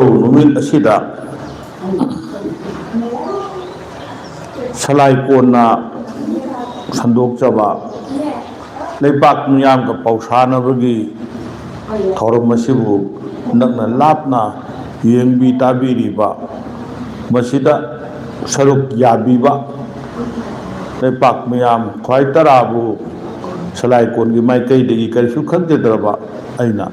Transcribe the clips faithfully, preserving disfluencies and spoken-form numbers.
ꯅꯨꯃꯤꯠ ꯑꯁꯤꯗ ꯁꯂꯥꯏ ꯀꯣꯟꯅ ꯁꯟꯗꯣꯛꯆꯕ ꯂꯩꯄꯥꯛ ꯃꯤꯌꯥꯝꯒ ꯄꯥꯎꯁꯥꯅꯕꯒꯤ ꯊꯧꯔꯝ ꯑꯁꯤꯕꯨ ꯅꯛꯅ ꯂꯥꯞꯅ ꯌꯦꯡꯕꯤ ꯇꯥꯕꯤꯔꯤꯕ, ꯃꯁꯤꯗ ꯁꯔꯨꯛ ꯌꯥꯕꯤꯕ ꯂꯩꯄꯥꯛ ꯃꯤꯌꯥꯝ ꯈ꯭ꯋꯥꯏ ꯇꯔꯥꯕꯨ ꯁꯂꯥꯏ ꯀꯣꯟꯒꯤ ꯃꯥꯏꯀꯩꯗꯒꯤ ꯀꯔꯤꯁꯨ ꯈꯟꯖꯗ꯭ꯔꯕ ꯑꯩꯅ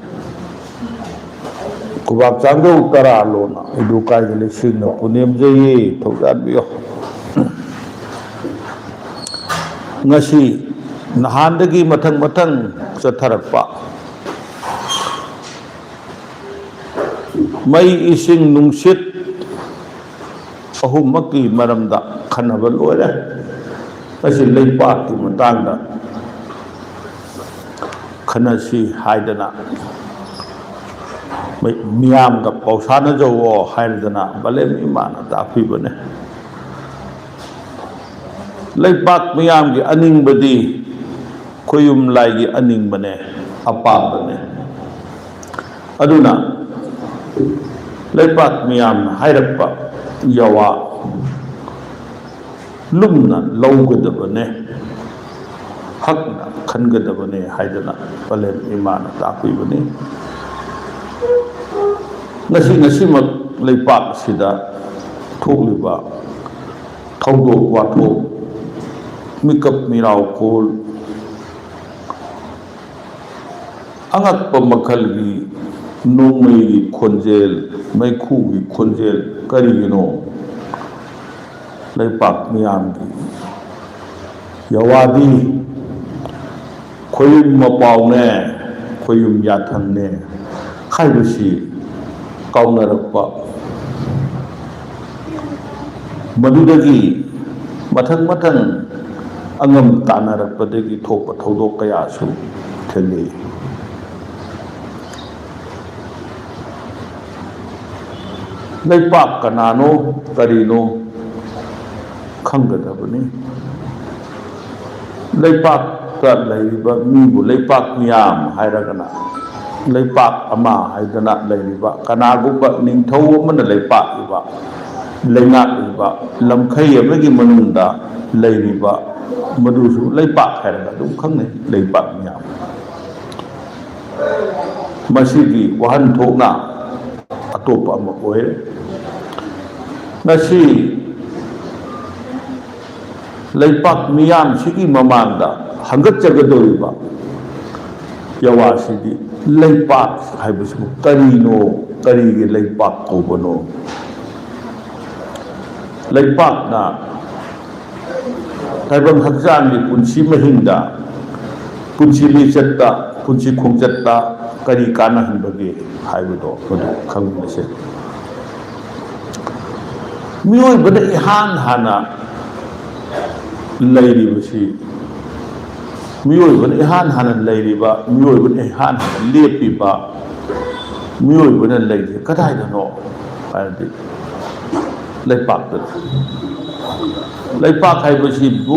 ꯈꯨꯕꯥꯛ ꯆꯥꯡꯖꯧ ꯇꯔꯥ ꯂꯣꯟꯅ ꯏꯗꯨ ꯀꯥꯏꯗ ꯂꯩꯁꯤꯡꯅ ꯄꯨꯅꯦꯝꯖꯩꯌꯦ, ꯊꯧꯖꯥꯟꯕꯤꯌꯣ꯫ ꯉꯁꯤ ꯅꯍꯥꯟꯗꯒꯤ ꯃꯊꯪ ꯃꯊꯪ ꯆꯠꯊꯔꯛꯄ ꯃꯩ, ꯏꯁꯤꯡ, ꯅꯨꯡꯁꯤꯠ ꯑꯍꯨꯝꯃꯛꯀꯤ ꯃꯔꯝꯗ ꯈꯟꯅꯕ ꯂꯣꯏꯔꯦ꯫ ꯉꯁꯤ ꯂꯩꯄꯥꯛꯀꯤ ꯃꯇꯥꯡꯗ ꯈꯟꯅꯁꯤ ꯍꯥꯏꯗꯅ ꯃꯤ-, ꯃꯤꯌꯥꯝꯒ ꯄꯥꯎꯁꯥꯅꯖꯧꯑꯣ ꯍꯥꯏꯔꯗꯅ ꯕꯂꯦꯝ ꯏꯃꯥꯅ ꯇꯥꯛꯄꯤꯕꯅꯦ꯫ ꯂꯩꯄꯥꯛ ꯃꯤꯌꯥꯝꯒꯤ ꯑꯅꯤꯡꯕꯗꯤ ꯈꯣꯌꯨꯝ ꯂꯥꯏꯒꯤ ꯑꯅꯤꯡꯕꯅꯦ, ꯑꯄꯥꯝꯕꯅꯦ꯫ ꯑꯗꯨꯅ ꯂꯩꯄꯥꯛ ꯃꯤꯌꯥꯝꯅ ꯍꯥꯏꯔꯛꯄ ꯌꯥꯋꯥ ꯂꯨꯝꯅ ꯂꯧꯒꯗꯕꯅꯦ, ꯍꯛꯅ ꯈꯟꯒꯗꯕꯅꯦ ꯍꯥꯏꯗꯅ ꯄꯂꯦꯝ ꯏꯃꯥꯅ ꯇꯥꯛꯄꯤꯕꯅꯤ꯫ ꯉꯁꯤ, ꯉꯁꯤꯃꯛ ꯂꯩꯄꯥꯛ ꯑꯁꯤꯗ ꯊꯣꯛꯂꯤꯕ ꯊꯧꯗꯣꯛ ꯋꯥꯊꯣꯛ, ꯃꯤꯀꯞ ꯃꯤꯔꯥꯎꯈꯣꯜ, ꯑꯉꯛꯄ ꯃꯈꯜꯒꯤ ꯅꯣꯡꯃꯩꯒꯤ ꯈꯣꯟꯖꯦꯜ, ꯃꯩꯈꯨꯒꯤ ꯈꯣꯟꯖꯦꯜ ꯀꯔꯤꯒꯤꯅꯣ? ꯂꯩꯄꯥꯛ ꯃꯤꯌꯥꯝꯒꯤ ꯌꯥꯋꯥꯗꯤ ꯈꯣꯌꯨꯝ ꯃꯄꯥꯎꯅꯦ, ꯈꯣꯌꯨꯝ ꯌꯥꯊꯪꯅꯦ ꯍꯥꯏꯕꯁꯤ ꯀꯥꯎꯅꯔꯛꯄ, ꯃꯗꯨꯗꯒꯤ ꯃꯊꯪ ꯃꯊꯪ ꯑꯉꯝ ꯇꯥꯟꯅꯔꯛꯄꯗꯒꯤ ꯊꯣꯛꯄ ꯊꯧꯗꯣꯛ ꯀꯌꯥꯁꯨ ꯊꯦꯡꯅꯩ꯫ ꯂꯩꯄꯥꯛ ꯀꯅꯥꯅꯣ, ꯀꯔꯤꯅꯣ ꯈꯪꯒꯗꯕꯅꯤ꯫ ꯂꯩꯄꯥꯛꯇ ꯂꯩꯔꯤꯕ ꯃꯤꯕꯨ ꯂꯩꯄꯥꯛ ꯃꯤꯌꯥꯝ ꯍꯥꯏꯔꯒꯅ ꯂꯩꯄꯥꯛ ꯑꯃ ꯍꯥꯏꯗꯅ ꯂꯩꯔꯤꯕ, ꯀꯅꯥꯒꯨꯝꯕ ꯅꯤꯡꯊꯧ ꯑꯃꯅ ꯂꯩꯄꯥꯛꯏꯕ, ꯂꯩꯉꯥꯛꯂꯤꯕ ꯂꯝꯈꯩ ꯑꯃꯒꯤ ꯃꯅꯨꯡꯗ ꯂꯩꯔꯤꯕ, ꯃꯗꯨꯁꯨ ꯂꯩꯄꯥꯛ ꯍꯥꯏꯔꯒ ꯑꯗꯨꯝ ꯈꯪꯅꯩ, ꯂꯩꯄꯥꯛ ꯃꯤꯌꯥꯝ꯫ ꯃꯁꯤꯒꯤ ꯋꯥꯍꯟꯊꯣꯛꯅ ꯑꯇꯣꯞꯄ ꯑꯃ ꯑꯣꯏꯔꯦ꯫ ꯉꯁꯤ ꯂꯩꯄꯥꯛ ꯃꯤꯌꯥꯝꯁꯤꯒꯤ ꯃꯃꯥꯡꯗ ꯍꯪꯒꯠꯆꯒꯗꯧꯔꯤꯕ ꯌꯥꯋꯥꯁꯤꯗꯤ, ꯂꯩꯄꯥꯛ ꯍꯥꯏꯕꯁꯤꯕꯨ ꯀꯔꯤꯅꯣ? ꯀꯔꯤꯒꯤ ꯂꯩꯄꯥꯛ ꯀꯧꯕꯅꯣ? ꯂꯩꯄꯥꯛꯅ ꯇꯥꯏꯕꯪ ꯍꯛꯆꯥꯡꯒꯤ ꯄꯨꯟꯁꯤ ꯃꯍꯤꯡꯗ, ꯄꯨꯟꯁꯤ ꯂꯤꯆꯠꯇ, ꯄꯨꯟꯁꯤ ꯈꯣꯡꯆꯠꯇ ꯀꯔꯤ ꯀꯥꯟꯅꯍꯟꯕꯒꯦ ꯍꯥꯏꯕꯗꯣ ꯃꯗꯨ ꯈꯪꯃꯤꯟꯅꯁꯦ꯫ ꯃꯤꯑꯣꯏꯕꯅ ꯏꯍꯥꯟ ꯍꯥꯟꯅ ꯂꯩꯔꯤꯕꯁꯤ, ꯃꯤꯑꯣꯏꯕꯅ ꯏꯍꯥꯟ ꯍꯥꯟꯅ ꯂꯩꯔꯤꯕ, ꯃꯤꯑꯣꯏꯕꯅ ꯏꯍꯥꯟ ꯍꯥꯟꯅ ꯂꯦꯞꯄꯤꯕ, ꯃꯤꯑꯣꯏꯕꯅ ꯂꯩꯔꯤꯁꯦ ꯀꯗꯥꯏꯗꯅꯣ ꯍꯥꯏꯔꯗꯤ ꯂꯩꯄꯥꯛꯇꯅꯤ꯫ ꯂꯩꯄꯥꯛ ꯍꯥꯏꯕꯁꯤꯕꯨ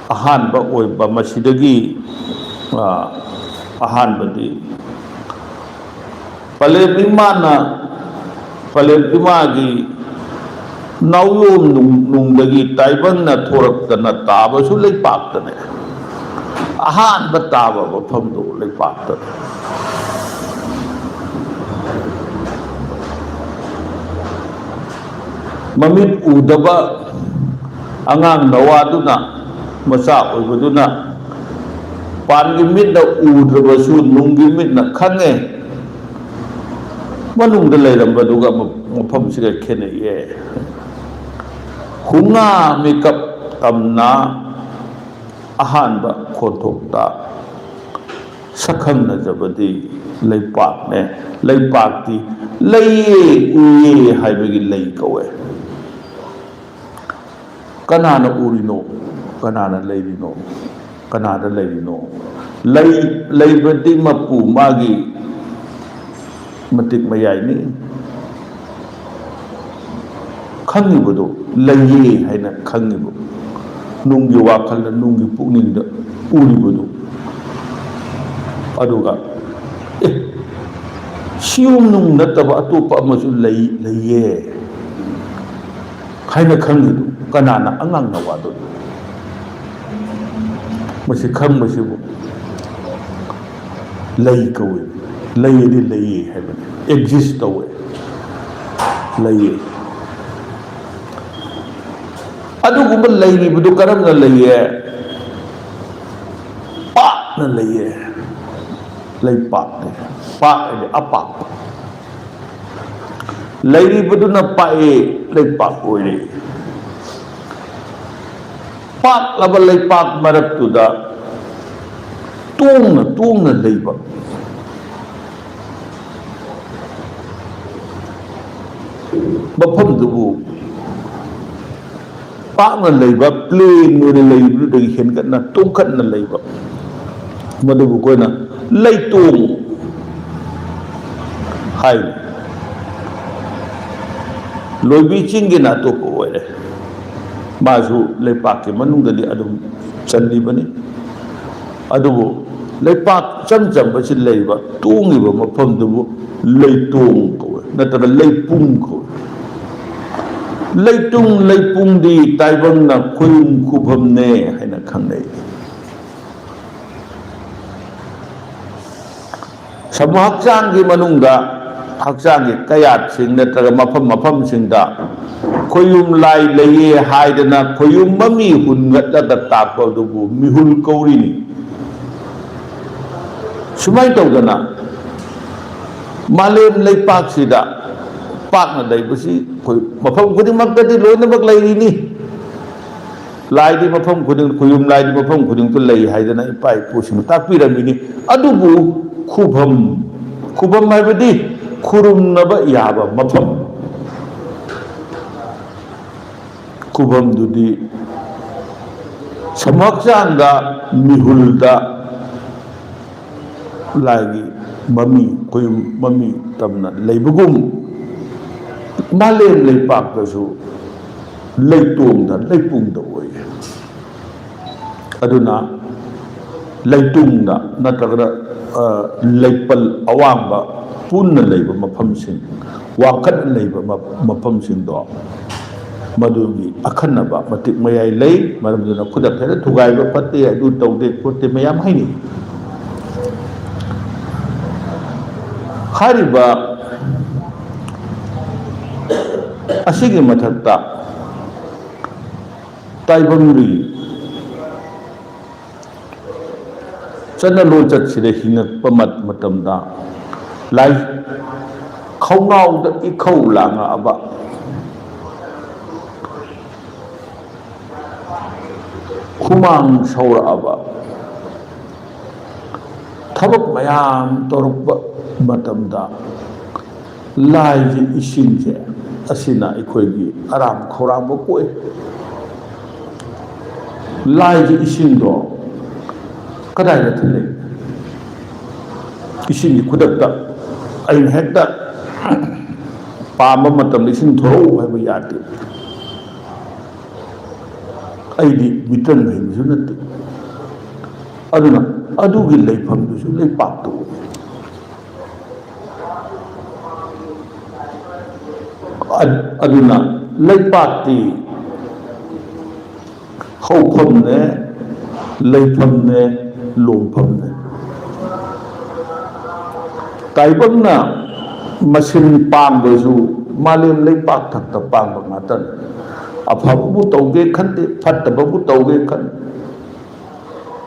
ꯑꯍꯥꯟꯕ ꯑꯣꯏꯕ ꯃꯁꯤꯗꯒꯤ, ꯑ, ꯑꯍꯥꯟꯕꯗꯤ ꯄꯂꯦꯝ ꯏꯃꯥꯅ, ꯄꯂꯦꯝ ꯏꯃꯥꯒꯤ ꯅꯥꯎꯌꯣꯝ ꯅꯨꯡ-, ꯅꯨꯡꯗꯒꯤ ꯇꯥꯏꯕꯪꯅ ꯊꯣꯔꯛꯇꯅ ꯇꯥꯕꯁꯨ ꯂꯩꯄꯥꯛꯇꯅꯦ꯫ ꯑꯍꯥꯟꯕ ꯇꯥꯕ ꯃꯐꯝꯗꯨ ꯂꯩꯄꯥꯛꯇꯅꯦ꯫ ꯃꯃꯤꯠ ꯎꯗꯕ ꯑꯉꯥꯡ ꯅꯋꯥꯗꯨꯅ, ꯃꯆꯥ ꯑꯣꯏꯕꯗꯨꯅ, ꯄꯥꯟꯒꯤ ꯃꯤꯠꯅ ꯎꯗ꯭ꯔꯕꯁꯨ ꯅꯨꯡꯒꯤ ꯃꯤꯠꯅ ꯈꯪꯉꯦ꯫ ꯃꯅꯨꯡꯗ ꯂꯩꯔꯝꯕꯗꯨꯒ ꯃ-, ꯃꯐꯝꯁꯤꯒ ꯈꯦꯠꯅꯩꯌꯦ꯫ ꯍꯨꯉꯥ ꯃꯤꯀꯞ ꯇꯝꯅ ꯑꯍꯥꯟꯕ ꯈꯣꯟꯊꯣꯛꯇ ꯁꯛꯈꯪꯅꯖꯕꯗꯤ ꯂꯩꯄꯥꯛꯅꯦ꯫ ꯂꯩꯄꯥꯛꯇꯤ ꯂꯩꯌꯦ, ꯎꯏꯌꯦ ꯍꯥꯏꯕꯒꯤ ꯂꯩ ꯀꯧꯋꯦ꯫ ꯀꯅꯥꯅ ꯎꯔꯤꯅꯣ? ꯀꯅꯥꯅ ꯂꯩꯔꯤꯅꯣ? ꯀꯅꯥꯗ ꯂꯩꯔꯤꯅꯣ? ꯂꯩ, ꯂꯩꯕꯗꯤ ꯃꯄꯨ ꯃꯥꯒꯤ ꯃꯇꯤꯛ ꯃꯌꯥꯏꯅꯤ꯫ ꯈꯪꯉꯤꯕꯗꯣ, ꯂꯩꯌꯦ ꯍꯥꯏꯅ ꯈꯪꯉꯤꯕ, ꯅꯨꯡꯒꯤ ꯋꯥꯈꯜꯗ, ꯅꯨꯡꯒꯤ ꯄꯨꯛꯅꯤꯡꯗ ꯎꯔꯤꯕꯗꯣ, ꯑꯗꯨꯒ, "ꯑꯦ, ꯁꯤꯌꯨꯝ ꯅꯨꯡ ꯅꯠꯇꯕ ꯑꯇꯣꯞꯄ ꯑꯃꯁꯨ ꯂꯩ, ꯂꯩꯌꯦ" ꯍꯥꯏꯅ ꯈꯪꯉꯤꯗꯨ ꯀꯅꯥꯅ ꯑꯉꯥꯡꯅ ꯋꯥꯗꯣꯏꯅꯣ? ꯃꯁꯤ ꯈꯪꯕꯁꯤꯕꯨ ꯂꯩ ꯀꯧꯏ꯫ ꯂꯩ ꯑꯗꯤ ꯂꯩꯌꯦ ꯍꯥꯏꯕꯅꯤ, ꯑꯦꯛꯖꯤꯁ ꯇꯧꯋꯦ, ꯂꯩꯌꯦ꯫ ꯑꯗꯨꯒꯨꯝꯕ ꯂꯩꯔꯤꯕꯗꯨ ꯀꯔꯝꯅ ꯂꯩꯌꯦ? ꯄꯥꯛꯅ ꯂꯩꯌꯦ꯫ ꯂꯩꯄꯥꯛꯅꯤ꯫ ꯄꯥꯛ ꯍꯥꯏꯗꯤ ꯑꯄꯥꯛꯄ꯫ ꯂꯩꯔꯤꯕꯗꯨꯅ ꯄꯥꯛꯏ, ꯂꯩꯄꯥꯛ ꯑꯣꯏꯔꯤ꯫ ꯄꯥꯛꯂꯕ ꯂꯩꯄꯥꯛ ꯃꯔꯛꯇꯨꯗ ꯇꯣꯡꯅ ꯇꯣꯡꯅ ꯂꯩꯕ ꯃꯐꯝꯗꯨꯕꯨ, ꯄꯥꯛꯅ ꯂꯩꯕ, ꯄ꯭ꯂꯦꯟ ꯑꯣꯏꯅ ꯂꯩꯕꯗꯨꯗꯒꯤ ꯍꯦꯟꯒꯠꯅ ꯇꯣꯡꯈꯠꯅ ꯂꯩꯕ, ꯃꯗꯨꯕꯨ ꯑꯩꯈꯣꯏꯅ ꯂꯩꯇꯣꯡ ꯍꯥꯏꯔꯤ꯫ ꯂꯣꯏꯕꯤ ꯆꯤꯡꯒꯤꯅ ꯑꯇꯣꯞꯄ ꯑꯣꯏꯔꯦ, ꯃꯥꯁꯨ ꯂꯩꯄꯥꯛꯀꯤ ꯃꯅꯨꯡꯗꯗꯤ ꯑꯗꯨꯝ ꯆꯜꯂꯤꯕꯅꯤ꯫ ꯑꯗꯨꯕꯨ ꯂꯩꯄꯥꯛ ꯏꯆꯝ ꯆꯝꯕꯁꯤ ꯂꯩꯕ, ꯇꯣꯡꯉꯤꯕ ꯃꯐꯝꯗꯨꯕꯨ ꯂꯩꯇꯣꯡ ꯀꯧꯋꯦ, ꯅꯠꯇ꯭ꯔꯒ ꯂꯩꯄꯨꯡ ꯀꯧꯋꯦ꯫ ꯂꯩꯇꯣꯡ ꯂꯩꯄꯨꯡꯗꯤ ꯇꯥꯏꯕꯪꯅ ꯈꯣꯏꯔꯨꯝ ꯈꯨꯕꯝꯅꯦ ꯍꯥꯏꯅ ꯈꯪꯅꯩ꯫ ꯁꯃꯨ ꯍꯛꯆꯥꯡꯒꯤ ꯃꯅꯨꯡꯗ, ꯍꯛꯆꯥꯡꯒꯤ ꯀꯌꯥꯠꯁꯤꯡ ꯅꯠꯇ꯭ꯔꯒ ꯃꯐꯝ ꯃꯐꯝꯁꯤꯡꯗ ꯈꯣꯏꯌꯨꯝ ꯂꯥꯏ ꯂꯩꯌꯦ ꯍꯥꯏꯗꯅ ꯈꯣꯏꯌꯨꯝ ꯃꯃꯤ ꯍꯨꯟꯒꯠꯂꯒ ꯇꯥꯛꯄ ꯑꯗꯨꯕꯨ ꯃꯤꯍꯨꯜ ꯀꯧꯔꯤꯅꯤ꯫ ꯁꯨꯃꯥꯏꯅ ꯇꯧꯗꯅ ꯃꯥꯂꯦꯝ ꯂꯩꯄꯥꯛꯁꯤꯗ ꯄꯥꯛꯅ ꯂꯩꯕꯁꯤ ꯑꯩꯈꯣꯏ ꯃꯐꯝ ꯈꯨꯗꯤꯡꯃꯛꯇꯗꯤ ꯂꯣꯏꯅꯃꯛ ꯂꯩꯔꯤꯅꯤ꯫ ꯂꯥꯏꯗꯤ ꯃꯐꯝ ꯈꯨꯗꯤꯡ, ꯈꯣꯏꯌꯨꯝ ꯂꯥꯏꯗꯤ ꯃꯐꯝ ꯈꯨꯗꯤꯡꯗ ꯂꯩ ꯍꯥꯏꯗꯅ ꯏꯄꯥ ꯏꯄꯨꯁꯤꯡꯅ ꯇꯥꯛꯄꯤꯔꯝꯃꯤꯅꯤ꯫ ꯑꯗꯨꯕꯨ ꯈꯨꯕꯝ, ꯈꯨꯕꯝ ꯍꯥꯏꯕꯗꯤ ꯈꯨꯔꯨꯝꯅꯕ ꯌꯥꯕ ꯃꯐꯝ꯫ ꯈꯨꯕꯝꯗꯨꯗꯤ ꯁꯝꯍꯛꯆꯥꯡꯗ, ꯃꯤꯍꯨꯜꯗ ꯂꯥꯏꯒꯤ ꯃꯃꯤ, ꯈꯣꯏꯌꯨꯝ ꯃꯃꯤ ꯇꯝꯅ ꯂꯩꯕꯒꯨꯝ, ꯃꯥꯂꯦꯝ ꯂꯩꯄꯥꯛꯇꯁꯨ ꯂꯩꯇꯣꯡꯗ, ꯂꯩꯄꯨꯡꯗ ꯑꯣꯏꯌꯦ꯫ ꯑꯗꯨꯅ ꯂꯩꯇꯣꯡꯗ ꯅꯠꯇ꯭ꯔꯒꯅ ꯑ, ꯂꯩꯄꯜ ꯑꯋꯥꯡꯕ ꯄꯨꯟꯅ ꯂꯩꯕ ꯃꯐꯝꯁꯤꯡ, ꯋꯥꯡꯈꯠꯅ ꯂꯩꯕ ꯃ-, ꯃꯐꯝꯁꯤꯡꯗꯣ, ꯃꯗꯨꯒꯤ ꯑꯈꯟꯅꯕ ꯃꯇꯤꯛ ꯃꯌꯥꯏ ꯂꯩ꯫ ꯃꯔꯝ ꯑꯗꯨꯅ ꯈꯨꯗꯛ ꯍꯦꯛꯇ ꯊꯨꯒꯥꯏꯕ ꯐꯠꯇꯦ, ꯑꯗꯨ ꯇꯧꯗꯦ ꯈꯣꯠꯇꯦ ꯃꯌꯥꯝ ꯍꯥꯏꯅꯩ꯫ ꯍꯥꯏꯔꯤꯕ ꯑꯁꯤꯒꯤ ꯃꯊꯛꯇ ꯇꯥꯏꯕꯪꯒꯤ ꯆꯠꯅ ꯂꯣꯟꯆꯠꯁꯤꯗ ꯍꯤꯡꯉꯛꯄ ꯃꯠ-, ꯃꯇꯝꯗ ꯂꯥꯏ ꯈꯧꯅꯥꯎꯗ ꯏꯈꯧ ꯂꯥꯡꯉꯛꯑꯕ, ꯍꯨꯃꯥꯡ ꯁꯧꯔꯛꯑꯕ, ꯊꯕꯛ ꯃꯌꯥꯝ ꯇꯧꯔꯛꯄ ꯃꯇꯝꯗ ꯂꯥꯏꯒꯤ ꯏꯁꯤꯡꯁꯦ, ꯑꯁꯤꯅ ꯑꯩꯈꯣꯏꯒꯤ ꯑꯔꯥꯝ ꯈꯧꯔꯥꯡꯕ ꯀꯣꯛꯏ꯫ ꯂꯥꯏꯒꯤ ꯏꯁꯤꯡꯗꯣ ꯀꯗꯥꯏꯗ ꯊꯤꯜꯂꯛꯏ? ꯏꯁꯤꯡꯒꯤ ꯈꯨꯗꯛꯇ ꯑꯩꯅ ꯍꯦꯛꯇ ꯄꯥꯝꯕ ꯃꯇꯝꯗ ꯏꯁꯤꯡ ꯊꯣꯔꯛꯎ ꯍꯥꯏꯕ ꯌꯥꯗꯦ꯫ ꯑꯩꯗꯤ ꯃꯤꯇ꯭ꯔꯪ ꯍꯩꯕꯁꯨ ꯅꯠꯇꯦ꯫ ꯑꯗꯨꯅ ꯑꯗꯨꯒꯤ ꯂꯩꯐꯝꯗꯨꯁꯨ ꯂꯩꯄꯥꯛꯇ ꯑꯣꯏ꯫ ꯑ-, ꯑꯗꯨꯅ ꯂꯩꯄꯥꯛꯇꯤ ꯍꯧꯐꯝꯅꯦ, ꯂꯩꯐꯝꯅꯦ, ꯂꯣꯡꯐꯝꯅꯦ꯫ ꯇꯥꯏꯕꯪꯅ ꯃꯁꯤꯟ ꯄꯥꯡꯕꯁꯨ ꯃꯥꯂꯦꯝ ꯂꯩꯄꯥꯛ ꯊꯛꯇ ꯄꯥꯡꯕ ꯉꯥꯛꯇꯅꯤ꯫ ꯑꯐꯕꯕꯨ ꯇꯧꯒꯦ ꯈꯟꯗꯦ, ꯐꯠꯇꯕꯕꯨ ꯇꯧꯒꯦ ꯈꯟꯗꯦ,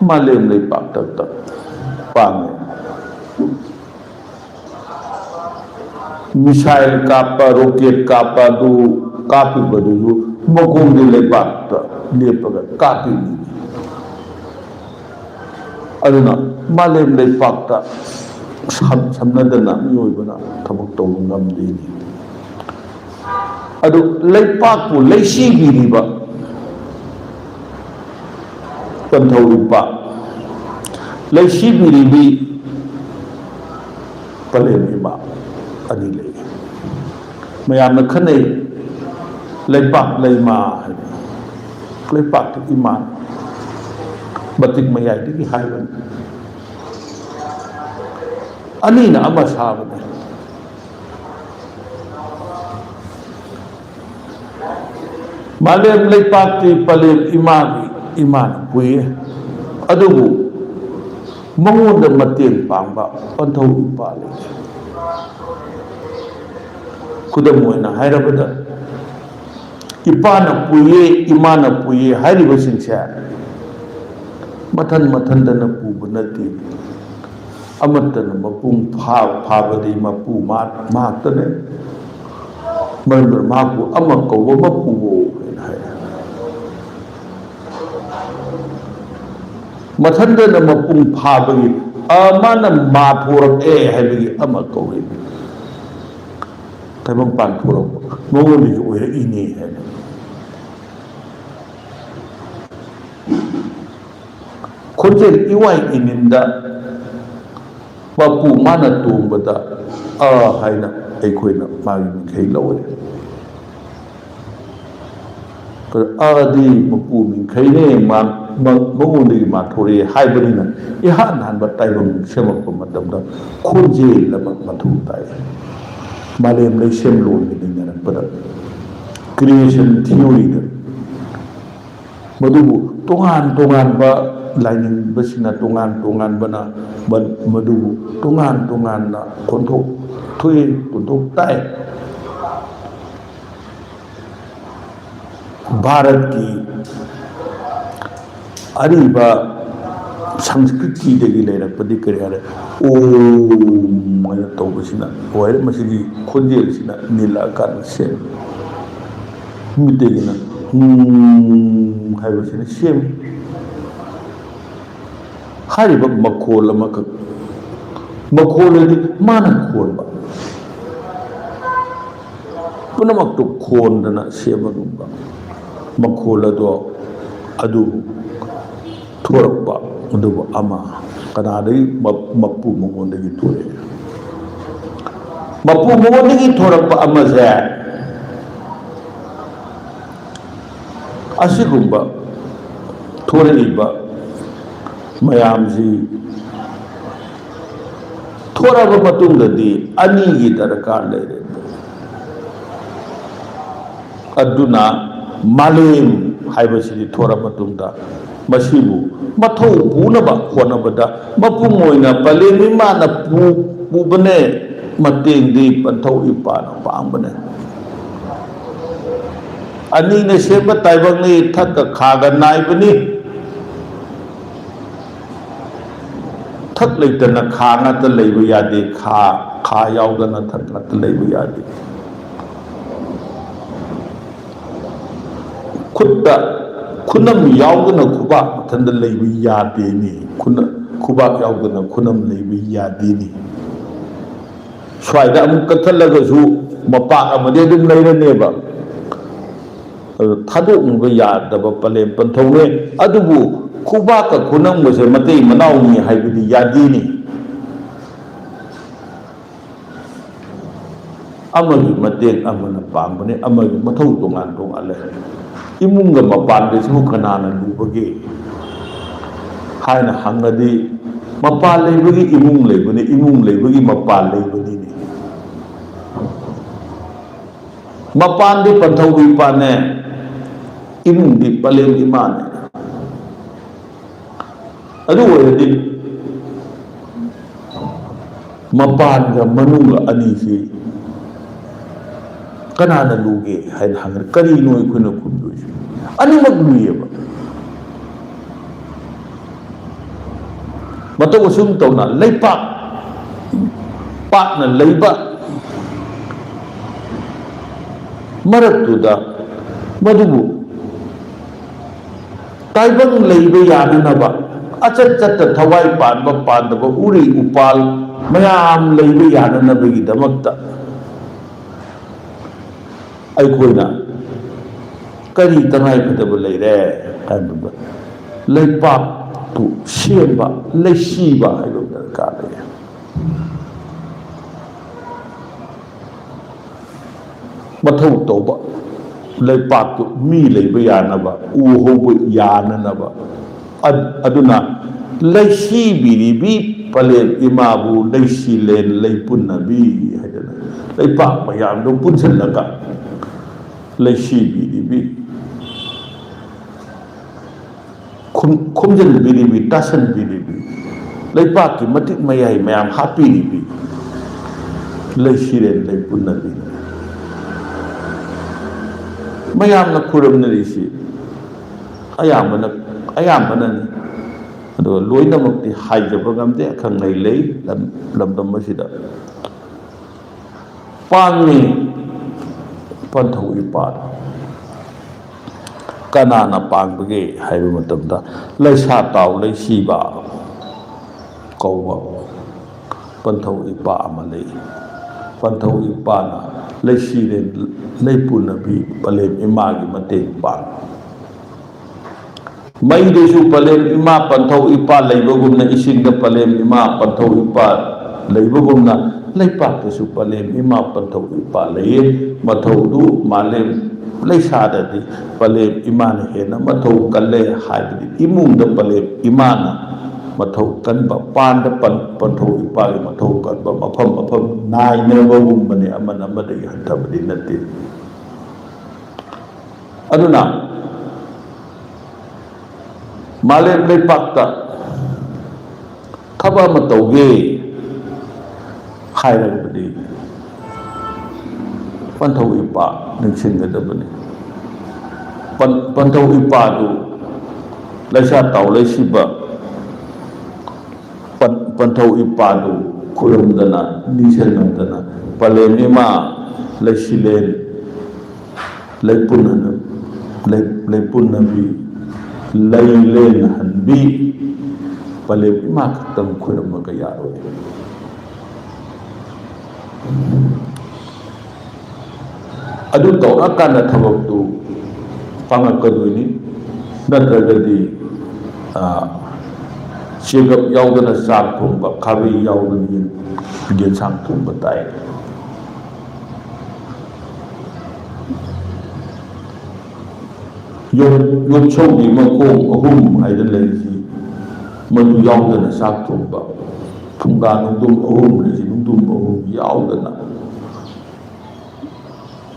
ꯃꯥꯂꯦꯝ ꯂꯩꯄꯥꯛ ꯊꯛꯇ ꯄꯥꯡꯉꯦ꯫ Missile ꯀꯥꯞꯄ, rocket ꯀꯥꯞꯄ, ꯑꯗꯨ ꯀꯥꯞꯄꯤꯕꯗꯨꯁꯨ ꯃꯈꯣꯡꯗꯤ ꯂꯩꯕꯥꯛꯇ ꯂꯦꯞꯄꯒ ꯀꯥꯞꯄꯤꯕꯅꯤ꯫ ꯑꯗꯨꯅ ꯃꯥꯂꯦꯝ ꯂꯩꯄꯥꯛꯇ ꯁꯝ-, ꯁꯝꯅꯗꯅ ꯃꯤꯑꯣꯏꯕꯅ ꯊꯕꯛ ꯇꯧꯕ ꯉꯝꯗꯦꯅꯤ꯫ ꯑꯗꯨ ꯂꯩꯄꯥꯛꯄꯨ ꯂꯩꯁꯤꯕꯤꯔꯤꯕ ꯄꯟꯊꯧꯔꯤꯕ, ꯂꯩꯁꯤꯕꯤꯔꯤꯕꯤ ꯄꯂꯦꯝ ꯏꯃꯥ ꯑꯅꯤ ꯂꯩ꯫ ꯃꯌꯥꯝꯅ ꯈꯟꯅꯩ, ꯂꯩꯄꯥꯛ ꯂꯩꯃꯥ ꯍꯥꯏꯅ꯫ ꯂꯩꯄꯥꯛꯇꯤ ꯏꯃꯥ, ꯃꯇꯤꯛ ꯃꯌꯥꯏꯗꯒꯤ ꯍꯥꯏꯕꯅꯤ꯫ ꯑꯅꯤꯅ ꯑꯃ ꯁꯥꯕꯅꯦ꯫ ꯃꯥꯂꯦꯝ ꯂꯩꯄꯥꯛꯇꯤ ꯄꯂꯦꯝ ꯏꯃꯥꯒꯤ, ꯏꯃꯥꯅ ꯄꯨꯏꯌꯦ꯫ ꯑꯗꯨꯕꯨ ꯃꯉꯣꯟꯗ ꯃꯇꯦꯡ ꯄꯥꯡꯕ ꯄꯟꯊꯧ ꯏꯄꯥ ꯂꯩꯇꯦ꯫ ꯈꯨꯗꯝ ꯑꯣꯏꯅ ꯍꯥꯏꯔꯕꯗ, ꯏꯄꯥꯅ ꯄꯨꯏꯌꯦ, ꯏꯃꯥꯅ ꯄꯨꯏꯌꯦ ꯍꯥꯏꯔꯤꯕꯁꯤꯡꯁꯦ ꯃꯊꯟ ꯃꯊꯟꯇꯅ ꯄꯨꯕ ꯅꯠꯇꯦ꯫ ꯑꯃꯠꯇꯅ ꯃꯄꯨꯡ ꯐꯥ-, ꯐꯥꯕꯗꯤ ꯃꯄꯨ ꯃꯍꯥꯛ-, ꯃꯍꯥꯛꯇꯅꯦ꯫ ꯃꯔꯝ ꯑꯗꯨꯅ ꯃꯍꯥꯛꯄꯨ ꯑꯃ ꯀꯧꯕ ꯃꯄꯨꯋꯣ ꯍꯥꯏꯅ ꯍꯥꯏ꯫ ꯃꯊꯟꯇꯅ ꯃꯄꯨꯡ ꯐꯥꯕꯒꯤ, ꯑ, ꯃꯥꯅ ꯃꯥ ꯊꯣꯔꯛꯑꯦ ꯍꯥꯏꯕꯒꯤ ꯑꯃ ꯀꯧꯏ꯫ ꯇꯥꯏꯕꯪꯄꯥꯟ ꯊꯣꯔꯛꯄ, ꯃꯉꯣꯟꯗꯒꯤ ꯑꯣꯏꯔꯛꯏꯅꯦ ꯍꯥꯏꯅ꯫ ꯈꯣꯟꯖꯦꯜ ꯏꯋꯥꯏ ꯏꯅꯤꯟꯗ ꯃꯄꯨ ꯃꯥꯅ ꯇꯣꯡꯕꯗ ꯑ ꯍꯥꯏꯅ ꯑꯩꯈꯣꯏꯅ ꯃꯥꯒꯤ ꯃꯤꯡꯈꯩ ꯂꯧꯋꯦ꯫ ꯑꯗꯤ ꯃꯄꯨ ꯃꯤꯡꯈꯩꯅꯦ, ꯃꯥ-, ꯃ-, ꯃꯉꯣꯟꯗꯒꯤ ꯃꯥ ꯊꯣꯔꯛꯑꯦ ꯍꯥꯏꯕꯅꯤꯅ ꯏꯍꯥꯟ ꯍꯥꯟꯕ ꯇꯥꯏꯕꯪ ꯁꯦꯝꯃꯛꯄ ꯃꯇꯝꯗ ꯈꯣꯟꯖꯦꯜ ꯑꯃ ꯃꯊꯧ ꯇꯥꯏ꯫ ꯃꯥꯂꯦꯝ ꯂꯩꯁꯦꯝꯂꯣꯟꯒꯤ ꯅꯩꯅꯔꯛꯄꯗ, creation theory ꯗ꯫ ꯃꯗꯨꯕꯨ ꯇꯣꯉꯥꯟ ꯇꯣꯉꯥꯟꯕ ꯂꯥꯏꯅꯤꯡꯕꯁꯤꯡꯅ ꯇꯣꯉꯥꯟ ꯇꯣꯉꯥꯟꯕꯅ ꯃ-, ꯃꯗꯨꯕꯨ ꯇꯣꯉꯥꯟ ꯇꯣꯉꯥꯟꯅ ꯈꯣꯟꯊꯣꯛ ꯊꯣꯛꯏ, ꯈꯣꯟꯊꯣꯛ ꯇꯥꯏ꯫ ꯚꯥꯔꯠꯀꯤ ꯑꯔꯤꯕ ꯁꯪꯁꯀ꯭ꯔꯤꯇꯤꯗꯒꯤ ꯂꯩꯔꯛꯄꯗꯤ ꯀꯔꯤ ꯍꯥꯏꯔꯦ? ꯑꯣꯝ ꯍꯥꯏꯅ ꯇꯧꯕꯁꯤꯅ ꯑꯣꯏꯔꯦ꯫ ꯃꯁꯤꯒꯤ ꯈꯣꯟꯖꯦꯜꯁꯤꯅ ꯅꯤꯜꯂꯛꯑꯀꯥꯟꯗ ꯁꯦꯝꯃꯤ꯫ ꯃꯤꯇꯩꯒꯤꯅ ꯍꯨꯝ ꯍꯥꯏꯕꯁꯤꯅ ꯁꯦꯝꯃꯤ꯫ ꯍꯥꯏꯔꯤꯕ ꯃꯈꯣꯜ ꯑꯃꯈꯛ, ꯃꯈꯣꯜ ꯍꯥꯏꯗꯤ ꯃꯥꯅ ꯈꯣꯟꯕ, ꯄꯨꯝꯅꯃꯛꯇꯨ ꯈꯣꯟꯗꯅ ꯁꯦꯝꯕꯒꯨꯝꯕ ꯃꯈꯣꯜ ꯑꯗꯣ, ꯑꯗꯨꯕꯨ ꯊꯣꯔꯛꯄ, ꯑꯗꯨꯕꯨ ꯑꯃ ꯀꯅꯥꯗꯒꯤ? ꯃ-, ꯃꯄꯨ ꯃꯉꯣꯟꯗꯒꯤ ꯊꯣꯔꯛꯑꯦ꯫ ꯃꯄꯨ ꯃꯉꯣꯟꯗꯒꯤ ꯊꯣꯔꯛꯄ ꯑꯃꯁꯦ ꯑꯁꯤꯒꯨꯝꯕ ꯊꯣꯔꯛꯏꯕ ꯃꯌꯥꯝꯁꯤ ꯊꯣꯔꯛꯑꯕ ꯃꯇꯨꯡꯗꯗꯤ ꯑꯅꯤꯒꯤ ꯗꯔꯀꯥꯔ ꯂꯩꯔꯦ꯫ ꯑꯗꯨꯅ ꯃꯥꯂꯦꯝ ꯍꯥꯏꯕꯁꯤꯗꯤ ꯊꯣꯔꯛꯑ ꯃꯇꯨꯡꯗ ꯃꯁꯤꯕꯨ ꯃꯊꯧ ꯄꯨꯅꯕ ꯍꯣꯠꯅꯕꯗ ꯃꯄꯨꯡ ꯑꯣꯏꯅ ꯄꯂꯦꯝ ꯏꯃꯥꯅ ꯄꯨ-, ꯄꯨꯕꯅꯦ, ꯃꯇꯦꯡꯗꯤ ꯄꯟꯊꯧ ꯏꯄꯥꯅ ꯄꯥꯡꯕꯅꯦ꯫ ꯑꯅꯤꯅ ꯁꯦꯝꯕ ꯇꯥꯏꯕꯪꯅꯤ, ꯊꯛꯀ ꯈꯥꯒ ꯅꯥꯏꯕꯅꯤ꯫ ꯊꯛ ꯂꯩꯇꯅ ꯈꯥ ꯉꯥꯛꯇ ꯂꯩꯕ ꯌꯥꯗꯦ, ꯈꯥ, ꯈꯥ ꯌꯥꯎꯗꯅ ꯊꯛ ꯉꯥꯛꯇ ꯂꯩꯕ ꯌꯥꯗꯦ꯫ ꯈꯨꯠꯇ ꯈꯨꯅꯝ ꯌꯥꯎꯗꯅ ꯈꯨꯕꯥꯛ ꯃꯊꯟꯇ ꯂꯩꯕ ꯌꯥꯗꯦꯅꯦ꯫ ꯈꯨꯅ-, ꯈꯨꯕꯥꯛ ꯌꯥꯎꯗꯅ ꯈꯨꯅꯝ ꯂꯩꯕ ꯌꯥꯗꯦꯅꯦ꯫ ꯁ꯭ꯋꯥꯏꯗ ꯑꯃꯨꯛ ꯀꯛꯊꯠꯂꯒꯁꯨ ꯃꯄꯥꯛ ꯑꯃꯗꯤ ꯑꯗꯨꯝ ꯂꯩꯔꯅꯦꯕ꯫ ꯑꯗꯨ ꯊꯥꯗꯣꯛꯅꯕ ꯌꯥꯗꯕ ꯄꯂꯦꯝ ꯄꯟꯊꯧꯅꯦ꯫ ꯑꯗꯨꯕꯨ ꯈꯨꯕꯥꯛꯀ ꯈꯨꯅꯝꯒꯁꯦ ꯃꯇꯩ ꯃꯅꯥꯎꯅꯤ ꯍꯥꯏꯕꯗꯤ ꯌꯥꯗꯦꯅꯦ꯫ ꯑꯃꯒꯤ ꯃꯇꯦꯡ ꯑꯃꯅ ꯄꯥꯡꯕꯅꯤ, ꯑꯃꯒꯤ ꯃꯊꯧ ꯇꯣꯉꯥꯟ ꯇꯣꯉꯥꯟ ꯂꯩ꯫ ꯏꯃꯨꯡꯒ ꯃꯄꯥꯟꯒꯁꯤꯕꯨ ꯀꯅꯥꯅ ꯂꯨꯕꯒꯦ ꯍꯥꯏꯅ ꯍꯪꯉꯗꯤ, ꯃꯄꯥꯟ ꯂꯩꯕꯒꯤ ꯏꯃꯨꯡ ꯂꯩꯕꯅꯤ, ꯏꯃꯨꯡ ꯂꯩꯕꯒꯤ ꯃꯄꯥꯟ ꯂꯩꯕꯅꯤꯅꯦ꯫ ꯃꯄꯥꯟꯗꯤ ꯄꯟꯊꯧ ꯏꯄꯥꯅꯦ, ꯏꯃꯨꯡꯗꯤ ꯄꯂꯦꯝ ꯏꯃꯥꯅꯦ꯫ ꯑꯗꯨ ꯑꯣꯏꯔꯗꯤ ꯃꯄꯥꯟꯒ ꯃꯅꯨꯡꯒ ꯑꯅꯤꯁꯤ ꯀꯅꯥꯅ ꯂꯨꯒꯦ ꯍꯥꯏꯅ ꯍꯪꯉꯗꯤ ꯀꯔꯤꯅꯣ ꯑꯩꯈꯣꯏꯅ ꯈꯨꯝꯗꯣꯏꯁꯦ? ꯑꯅꯤꯃꯛ ꯂꯨꯏꯌꯦꯕ꯫ ꯃꯇꯧ ꯑꯁꯨꯝ ꯇꯧꯅ ꯂꯩꯄꯥꯛ ꯄꯥꯛꯅ ꯂꯩꯕ ꯃꯔꯛꯇꯨꯗ ꯃꯗꯨꯕꯨ ꯇꯥꯏꯕꯪ ꯂꯩꯕ ꯌꯥꯅꯅꯕ, ꯑꯆꯠ ꯆꯠꯇ ꯊꯋꯥꯏ ꯄꯥꯟꯕ ꯄꯥꯟꯗꯕ ꯎꯔꯤ ꯎꯄꯥꯜ ꯃꯌꯥꯝ ꯂꯩꯕ ꯌꯥꯅꯅꯕꯒꯤꯗꯃꯛꯇ ꯑꯩꯈꯣꯏꯅ ꯀꯔꯤ ꯇꯉꯥꯏꯐꯗꯕ ꯂꯩꯔꯦ ꯍꯥꯏꯕꯗ, ꯂꯩꯄꯥꯛꯇꯨ ꯁꯦꯝꯕ, ꯂꯩꯁꯤꯕ ꯍꯥꯏꯕ ꯑꯃ ꯗꯔꯀꯥꯔ ꯂꯩꯔꯦ꯫ ꯃꯊꯧ ꯇꯧꯕ, ꯂꯩꯄꯥꯛꯇꯨ ꯃꯤ ꯂꯩꯕ ꯌꯥꯅꯕ, ꯎ ꯍꯧꯕ ꯌꯥꯅꯅꯕ꯫ ꯑꯗ-, ꯑꯗꯨꯅ ꯂꯩꯁꯤꯕꯤꯔꯤꯕꯤ ꯄꯂꯦꯝ ꯏꯃꯥꯕꯨ ꯂꯩꯁꯤꯂꯦꯟ ꯂꯩꯄꯨꯟꯅꯕꯤ ꯍꯥꯏꯗꯅ ꯂꯩꯄꯥꯛ ꯃꯌꯥꯝꯗꯨ ꯄꯨꯟꯁꯤꯜꯂꯒ ꯂꯩꯁꯤꯕꯤꯔꯤꯕꯤ, ꯈꯨꯝ-, ꯈꯣꯝꯖꯤꯟꯕꯤꯔꯤꯕꯤ, ꯇꯥꯁꯤꯟꯕꯤꯔꯤꯕꯤ, ꯂꯩꯄꯥꯛꯀꯤ ꯃꯇꯤꯛ ꯃꯌꯥꯏ ꯃꯌꯥꯝ ꯍꯥꯞꯄꯤꯔꯤꯕꯤ ꯂꯩꯁꯤꯔꯦꯟ ꯂꯩꯄꯨꯟꯅꯕꯤꯅꯤ꯫ ꯃꯌꯥꯝꯅ ꯈꯨꯔꯨꯝꯅꯔꯤꯁꯤ ꯑꯌꯥꯝꯕꯅ, ꯑꯌꯥꯝꯕꯅꯅꯤ꯫ ꯑꯗꯨꯒ ꯂꯣꯏꯅꯃꯛꯇꯤ ꯍꯥꯏꯖꯕ ꯉꯝꯗꯦ, ꯑꯈꯪ ꯑꯍꯩ ꯂꯩ ꯂꯝ-, ꯂꯝꯗꯝ ꯑꯁꯤꯗ꯫ ꯄꯥꯡꯉꯤ ꯄꯟꯊꯧ ꯏꯄꯥꯗꯣ꯫ ꯀꯅꯥꯅ ꯄꯥꯡꯕꯒꯦ ꯍꯥꯏꯕ ꯃꯇꯝꯗ, ꯂꯩꯁꯥ ꯇꯥꯎ ꯂꯩꯁꯤꯕ ꯀꯧꯕ ꯄꯟꯊꯧ ꯏꯄꯥ ꯑꯃ ꯂꯩ꯫ ꯄꯟꯊꯧ ꯏꯄꯥꯅ ꯂꯩꯁꯤꯔꯦꯟ ꯂꯩꯄꯨꯅꯕꯤ ꯄꯂꯦꯝ ꯏꯃꯥꯒꯤ ꯃꯇꯦꯡ ꯄꯥꯡꯉꯤ꯫ ꯃꯩꯗꯁꯨ ꯄꯂꯦꯝ ꯏꯃꯥ ꯄꯟꯊꯧ ꯏꯄꯥ ꯂꯩꯕꯒꯨꯝꯅ, ꯏꯁꯤꯡꯗ ꯄꯂꯦꯝ ꯏꯃꯥ ꯄꯟꯊꯧ ꯏꯄꯥ ꯂꯩꯕꯒꯨꯝꯅ, ꯂꯩꯄꯥꯛꯇꯁꯨ ꯄꯂꯦꯝ ꯏꯃꯥ ꯄꯟꯊꯧ ꯏꯄꯥ ꯂꯩꯌꯦ꯫ ꯃꯊꯧꯗꯨ ꯃꯥꯂꯦꯝ ꯂꯩꯁꯥꯗꯗꯤ ꯄꯂꯦꯝ ꯏꯃꯥꯅ ꯍꯦꯟꯅ ꯃꯊꯧ ꯀꯜꯂꯦ꯫ ꯍꯥꯏꯕꯗꯤ ꯏꯃꯨꯡꯗ ꯄꯂꯦꯝ ꯏꯃꯥꯅ ꯃꯊꯧ ꯀꯟꯕ, ꯄꯥꯟꯗ ꯄꯟ-, ꯄꯟꯊꯧ ꯏꯄꯥꯒꯤ ꯃꯊꯧ ꯀꯟꯕ, ꯃꯐꯝ ꯃꯐꯝ ꯅꯥꯏꯅꯕꯒꯨꯝꯕꯅꯦ, ꯑꯃꯅ ꯑꯃꯗꯒꯤ ꯍꯟꯊꯕꯗꯤ ꯅꯠꯇꯦ꯫ ꯑꯗꯨꯅ ꯃꯥꯂꯦꯝ ꯂꯩꯄꯥꯛꯇ ꯊꯕꯛ ꯑꯃ ꯇꯧꯒꯦ ꯍꯥꯏꯔꯒꯗꯤ ꯄꯟꯊꯧ ꯏꯄꯥ ꯅꯤꯡꯁꯤꯡꯒꯗꯕꯅꯤ꯫ ꯄꯟ-, ꯄꯟꯊꯧ ꯏꯄꯥꯗꯨ ꯂꯩꯁꯥ ꯇꯥꯎ ꯂꯩꯁꯤꯕ ꯄꯟ-, ꯄꯟꯊꯧ ꯏꯄꯥꯗꯨ ꯈꯨꯔꯨꯝꯗꯅ, ꯅꯤꯡꯁꯤꯡꯂꯝꯗꯅ, ꯄꯂꯦꯝ ꯏꯃꯥ ꯂꯩꯁꯤꯂꯦꯟ ꯂꯩꯄꯨꯟꯅ-, ꯂꯩ-, ꯂꯩꯄꯨꯟꯅꯕꯤ, ꯂꯩꯂꯦꯟꯍꯟꯕꯤ ꯄꯂꯦꯝ ꯏꯃꯥ ꯈꯛꯇꯪ ꯈꯨꯔꯨꯝꯃꯒ ꯌꯥꯔꯣꯏ꯫ ꯑꯗꯨ ꯇꯧꯔꯀꯥꯟꯗ ꯊꯕꯛꯇꯨ ꯄꯥꯡꯉꯛꯀꯗꯣꯏꯅꯤ꯫ ꯅꯠꯇ꯭ꯔꯒꯗꯤ, ꯑ, ꯆꯦꯒꯞ ꯌꯥꯎꯗꯅ ꯆꯥꯛ ꯊꯣꯡꯕ, ꯈꯥꯕꯩ ꯌꯥꯎꯗꯅ ꯌꯦꯟ-, ꯌꯦꯟꯁꯥꯡ ꯊꯣꯡꯕ ꯇꯥꯏ꯫ ꯌꯣ-, ꯌꯣꯠꯁꯧꯕꯤ ꯃꯈꯣꯡ ꯑꯍꯨꯝ ꯍꯥꯏꯗꯅ ꯂꯩꯔꯤꯁꯤ, ꯃꯗꯨ ꯌꯥꯎꯗꯅ ꯆꯥꯛ ꯊꯣꯡꯕ꯫ ꯐꯨꯡꯒꯥ ꯅꯨꯡꯗꯨꯝ ꯑꯍꯨꯝ, ꯂꯩꯁꯤ ꯅꯨꯡꯗꯨꯝ ꯑꯍꯨꯝ ꯌꯥꯎꯗꯅ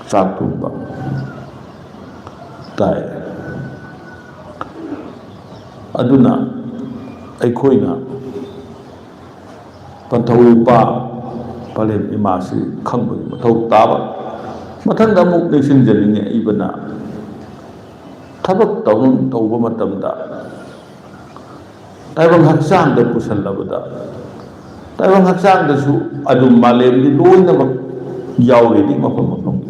ꯆꯥꯛ ꯊꯣꯡꯕ ꯇꯥꯏ꯫ ꯑꯗꯨꯅ ꯑꯩꯈꯣꯏꯅ ꯄꯟꯊꯧ ꯏꯄꯥ ꯄꯂꯦꯝ ꯏꯃꯥꯁꯤ ꯈꯪꯕꯒꯤ ꯃꯊꯧ ꯇꯥꯕ꯫ ꯃꯊꯪꯗ ꯑꯃꯨꯛ ꯅꯤꯡꯁꯤꯡꯖꯅꯤꯡꯉꯛꯏꯕꯅ, ꯊꯕꯛ ꯇꯧ-, ꯇꯧꯕ ꯃꯇꯝꯗ ꯇꯥꯏꯕꯪ ꯍꯛꯆꯥꯡꯗ ꯄꯨꯁꯜꯂꯕꯗ, ꯇꯥꯏꯕꯪ ꯍꯛꯆꯥꯡꯗꯁꯨ ꯑꯗꯨꯝ ꯃꯥꯂꯦꯝꯗꯤ ꯂꯣꯏꯅꯃꯛ ꯌꯥꯎꯔꯤꯅꯤ, ꯃꯐꯝ ꯃꯐꯝꯒꯤ꯫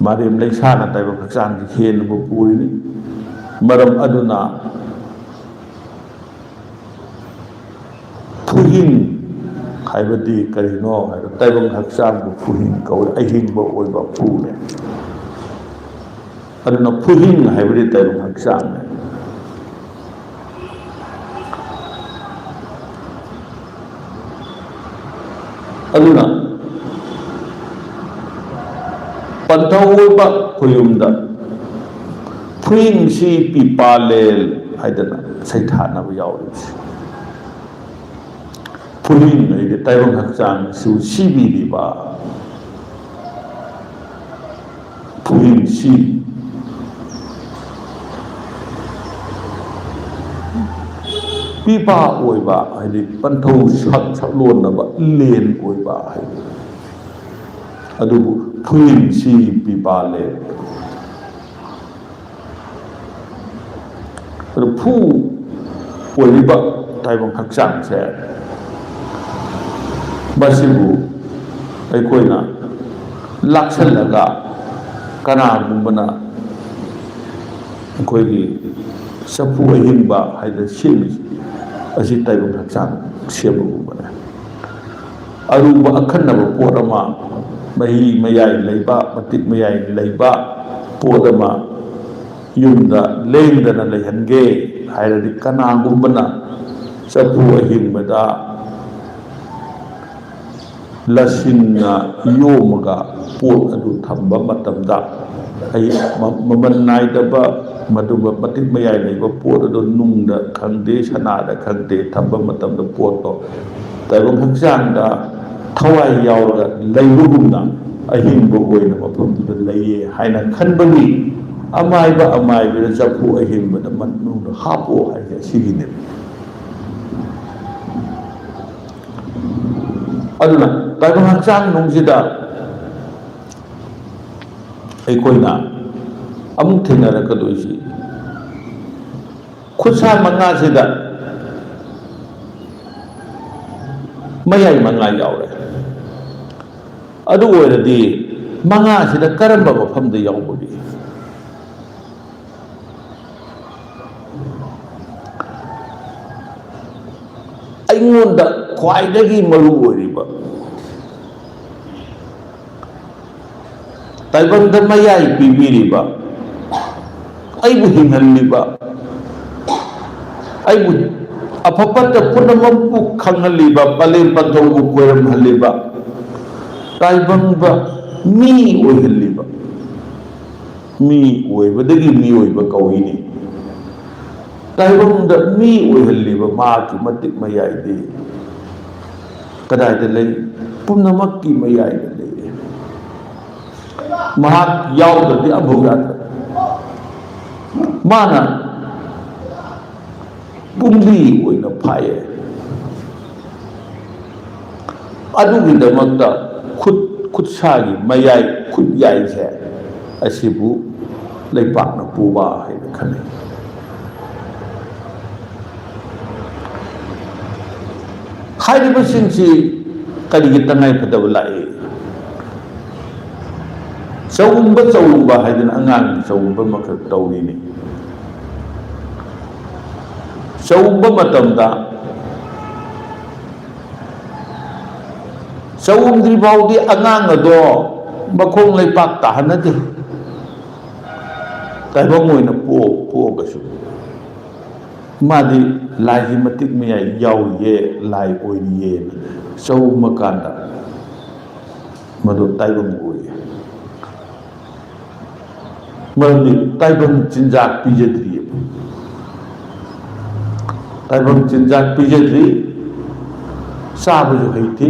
ꯃꯥꯂꯦꯝ ꯂꯩꯁꯥꯅ ꯇꯥꯏꯕꯪ ꯍꯛꯆꯥꯡꯁꯤ ꯍꯦꯟꯅꯕꯨ ꯄꯨꯔꯤꯅꯤ꯫ ꯃꯔꯝ ꯑꯗꯨꯅ ꯐꯨꯍꯤꯡ ꯍꯥꯏꯕꯗꯤ ꯀꯔꯤꯅꯣ ꯍꯥꯏꯕ, ꯇꯥꯏꯕꯪ ꯍꯛꯆꯥꯡꯕꯨ ꯐꯨꯍꯤꯡ ꯀꯧꯏ, ꯑꯍꯤꯡꯕ ꯑꯣꯏꯕ ꯐꯨꯅꯦ꯫ ꯑꯗꯨꯅ ꯐꯨꯍꯤꯡ ꯍꯥꯏꯕꯗꯤ ꯇꯥꯏꯕꯪ ꯍꯛꯆꯥꯡꯅꯦ꯫ ꯑꯗꯨꯅ ꯄꯟꯊꯧ ꯑꯣꯏꯕ ꯈꯨꯌꯨꯝꯗ ꯐꯨꯍꯤꯡꯁꯤ ꯄꯤꯄꯥꯂꯦꯜ ꯍꯥꯏꯗꯅ ꯁꯩꯊꯥꯅꯕ ꯌꯥꯎꯔꯤꯕꯁꯤ꯫ ꯐꯨꯍꯤꯡ ꯍꯥꯏꯗꯤ ꯇꯥꯏꯕꯪ ꯍꯛꯆꯥꯡꯁꯨ ꯁꯤꯕꯤꯔꯤꯕ ꯐꯨꯍꯤꯡꯁꯤ꯫ ꯄꯤꯄꯥ ꯑꯣꯏꯕ ꯍꯥꯏꯗꯤ ꯄꯟꯊꯧ ꯁꯛ-, ꯁꯛꯂꯣꯟꯅꯕ ꯂꯦꯟ ꯑꯣꯏꯕ ꯍꯥꯏꯗꯤ꯫ ꯑꯗꯨꯕꯨ ꯐꯨꯍꯤꯡꯁꯤ ꯄꯤꯄꯥ ꯂꯦꯟ꯫ ꯑꯗꯨ ꯐꯨ ꯑꯣꯏꯔꯤꯕ ꯇꯥꯏꯕꯪ ꯍꯛꯆꯥꯡꯁꯦ, ꯃꯁꯤꯕꯨ ꯑꯩꯈꯣꯏꯅ ꯂꯥꯛꯁꯜꯂꯒ ꯀꯅꯥꯒꯨꯝꯕꯅ ꯑꯩꯈꯣꯏꯒꯤ ꯆꯐꯨ ꯑꯍꯤꯡꯕ ꯍꯥꯏꯗꯅ ꯁꯦꯝꯃꯤꯁꯦ, ꯑꯁꯤ ꯇꯥꯏꯕꯪ ꯍꯛꯆꯥꯡ ꯁꯦꯝꯕꯒꯨꯝꯕꯅꯦ꯫ ꯑꯔꯨꯕ ꯑꯈꯟꯅꯕ ꯄꯣꯠ ꯑꯃ, ꯃꯍꯤ ꯃꯌꯥꯏ ꯂꯩꯕ, ꯃꯇꯤꯛ ꯃꯌꯥꯏ ꯂꯩꯕ ꯄꯣꯠ ꯑꯃ ꯌꯨꯝꯗ ꯂꯦꯡꯗꯅ ꯂꯩꯍꯟꯒꯦ ꯍꯥꯏꯔꯗꯤ, ꯀꯅꯥꯒꯨꯝꯕꯅ ꯆꯐꯨ ꯑꯍꯤꯡꯕꯗ ꯂꯁꯤꯡꯅ ꯌꯣꯝꯃꯒ ꯄꯣꯠ ꯑꯗꯨ ꯊꯝꯕ ꯃꯇꯝꯗ, ꯑꯩ ꯃ-, ꯃꯃꯜ ꯅꯥꯏꯗꯕ ꯃꯗꯨꯒ ꯃꯇꯤꯛ ꯃꯌꯥꯏ ꯂꯩꯕ ꯄꯣꯠ ꯑꯗꯨ ꯅꯨꯡꯗ ꯈꯪꯗꯦ, ꯁꯅꯥꯗ ꯈꯪꯗꯦ, ꯊꯝꯕ ꯃꯇꯝꯗ ꯄꯣꯠꯇꯣ ꯇꯥꯏꯕꯪ ꯍꯛꯆꯥꯡꯗ ꯊꯋꯥꯏ ꯌꯥꯎꯔꯒ ꯂꯩꯕꯒꯨꯝꯅ ꯑꯍꯤꯡꯕ ꯑꯣꯏꯅ ꯃꯐꯝꯗꯨꯗ ꯂꯩꯌꯦ ꯍꯥꯏꯅ ꯈꯟꯕꯒꯤ ꯑꯃꯥꯏꯕ ꯑꯃꯥꯏꯕꯤꯅ ꯆꯐꯨ ꯑꯍꯤꯡꯕꯗ ꯃꯅꯨꯡꯗ ꯍꯥꯞꯄꯣ ꯍꯥꯏꯁꯦ ꯑꯁꯤꯒꯤꯅꯦꯕ꯫ ꯑꯗꯨꯅ ꯇꯥꯏꯕꯪ ꯍꯛꯆꯥꯡ ꯅꯨꯡꯁꯤꯗ ꯑꯩꯈꯣꯏꯅ ꯑꯃꯨꯛ ꯊꯦꯡꯅꯔꯛꯀꯗꯣꯏꯁꯤ ꯈꯨꯠꯁꯥ ꯃꯉꯥꯁꯤꯗ ꯃꯌꯥꯏ ꯃꯉꯥ ꯌꯥꯎꯔꯦ꯫ ꯑꯗꯨ ꯑꯣꯏꯔꯗꯤ ꯃꯉꯥꯁꯤꯗ ꯀꯔꯝꯕ ꯃꯐꯝꯗ ꯌꯥꯎꯕꯒꯦ? ꯑꯩꯉꯣꯟꯗ ꯈ꯭ꯋꯥꯏꯗꯒꯤ ꯃꯔꯨ ꯑꯣꯏꯔꯤꯕ ꯇꯥꯏꯕꯪꯗ ꯃꯌꯥꯏ ꯄꯤꯕꯤꯔꯤꯕ, ꯑꯩꯕꯨ ꯍꯤꯡꯍꯜꯂꯤꯕ, ꯑꯩꯕꯨ ꯑꯐ ꯐꯠꯇ ꯄꯨꯝꯅꯃꯛꯄꯨ ꯈꯪꯍꯜꯂꯤꯕ, ꯄꯂꯦꯝ ꯄꯟꯊꯧꯕꯨ ꯀꯣꯏꯔꯝꯍꯜꯂꯤꯕ, ꯇꯥꯏꯕꯪꯗ ꯃꯤ ꯑꯣꯏꯍꯜꯂꯤꯕ, ꯃꯤ ꯑꯣꯏꯕꯗꯒꯤ ꯃꯤꯑꯣꯏꯕ ꯀꯧꯏꯅꯤ꯫ ꯇꯥꯏꯕꯪꯗ ꯃꯤ ꯑꯣꯏꯍꯜꯂꯤꯕ ꯃꯍꯥꯛꯀꯤ ꯃꯇꯤꯛ ꯃꯌꯥꯏꯗꯤ ꯀꯗꯥꯏꯗ ꯂꯩ? ꯄꯨꯝꯅꯃꯛꯀꯤ ꯃꯌꯥꯏꯗ ꯂꯩ꯫ ꯃꯍꯥꯛ ꯌꯥꯎꯗ꯭ꯔꯗꯤ ꯑꯃꯐꯥꯎ ꯌꯥꯗ꯭ꯔꯦ꯫ ꯃꯥꯅ ꯄꯨꯝꯕꯤ ꯑꯣꯏꯅ ꯐꯥꯏꯌꯦ꯫ ꯑꯗꯨꯒꯤꯗꯃꯛꯇ ꯈꯨꯠ, ꯈꯨꯠꯁꯥꯒꯤ ꯃꯌꯥꯏ, ꯈꯨꯠꯌꯥꯏꯁꯦ ꯑꯁꯤꯕꯨ ꯂꯩꯄꯥꯛꯅ ꯄꯨꯕ ꯍꯥꯏꯅ ꯈꯟꯅꯩ꯫ ꯍꯥꯏꯔꯤꯕꯁꯤꯡꯁꯤ ꯀꯔꯤꯒꯤ ꯇꯉꯥꯏꯐꯗꯕ ꯂꯥꯛꯏ? ꯆꯒꯨꯝꯕ, ꯆꯒꯨꯝꯕ ꯍꯥꯏꯗꯅ ꯑꯉꯥꯡꯒꯤ ꯆꯒꯨꯝꯕ ꯑꯃꯈꯛ ꯇꯧꯔꯤꯅꯤ꯫ ꯆꯒꯨꯝꯕ ꯃꯇꯝꯗ ꯆꯒꯨꯝꯗ꯭ꯔꯤ ꯐꯥꯎꯗꯤ ꯑꯉꯥꯡ ꯑꯗꯣ ꯃꯈꯣꯡ ꯂꯩꯄꯥꯛ ꯇꯥꯍꯟꯅꯗꯦ꯫ ꯇꯥꯏꯕꯪ ꯑꯣꯏꯅ ꯄꯣꯛ-, ꯄꯣꯛꯑꯒꯁꯨ ꯃꯥꯗꯤ ꯂꯥꯏꯒꯤ ꯃꯇꯤꯛ ꯃꯌꯥꯏ ꯌꯥꯎꯔꯤꯌꯦ, ꯂꯥꯏ ꯑꯣꯏꯔꯤꯌꯦꯅ ꯆꯒꯨꯝꯕ ꯀꯥꯟꯗ ꯃꯗꯨ ꯇꯥꯏꯕꯪ ꯑꯣꯏꯌꯦ꯫ ꯃꯔꯝꯗꯤ ꯇꯥꯏꯕꯪ ꯆꯤꯟꯖꯥꯛ ꯄꯤꯖꯗ꯭ꯔꯤꯑꯕ꯫ ꯇꯥꯏꯕꯪ ꯆꯤꯟꯖꯥꯛ ꯄꯤꯖꯗ꯭ꯔꯤ, ꯆꯥꯕꯁꯨ ꯍꯩꯇꯦ꯫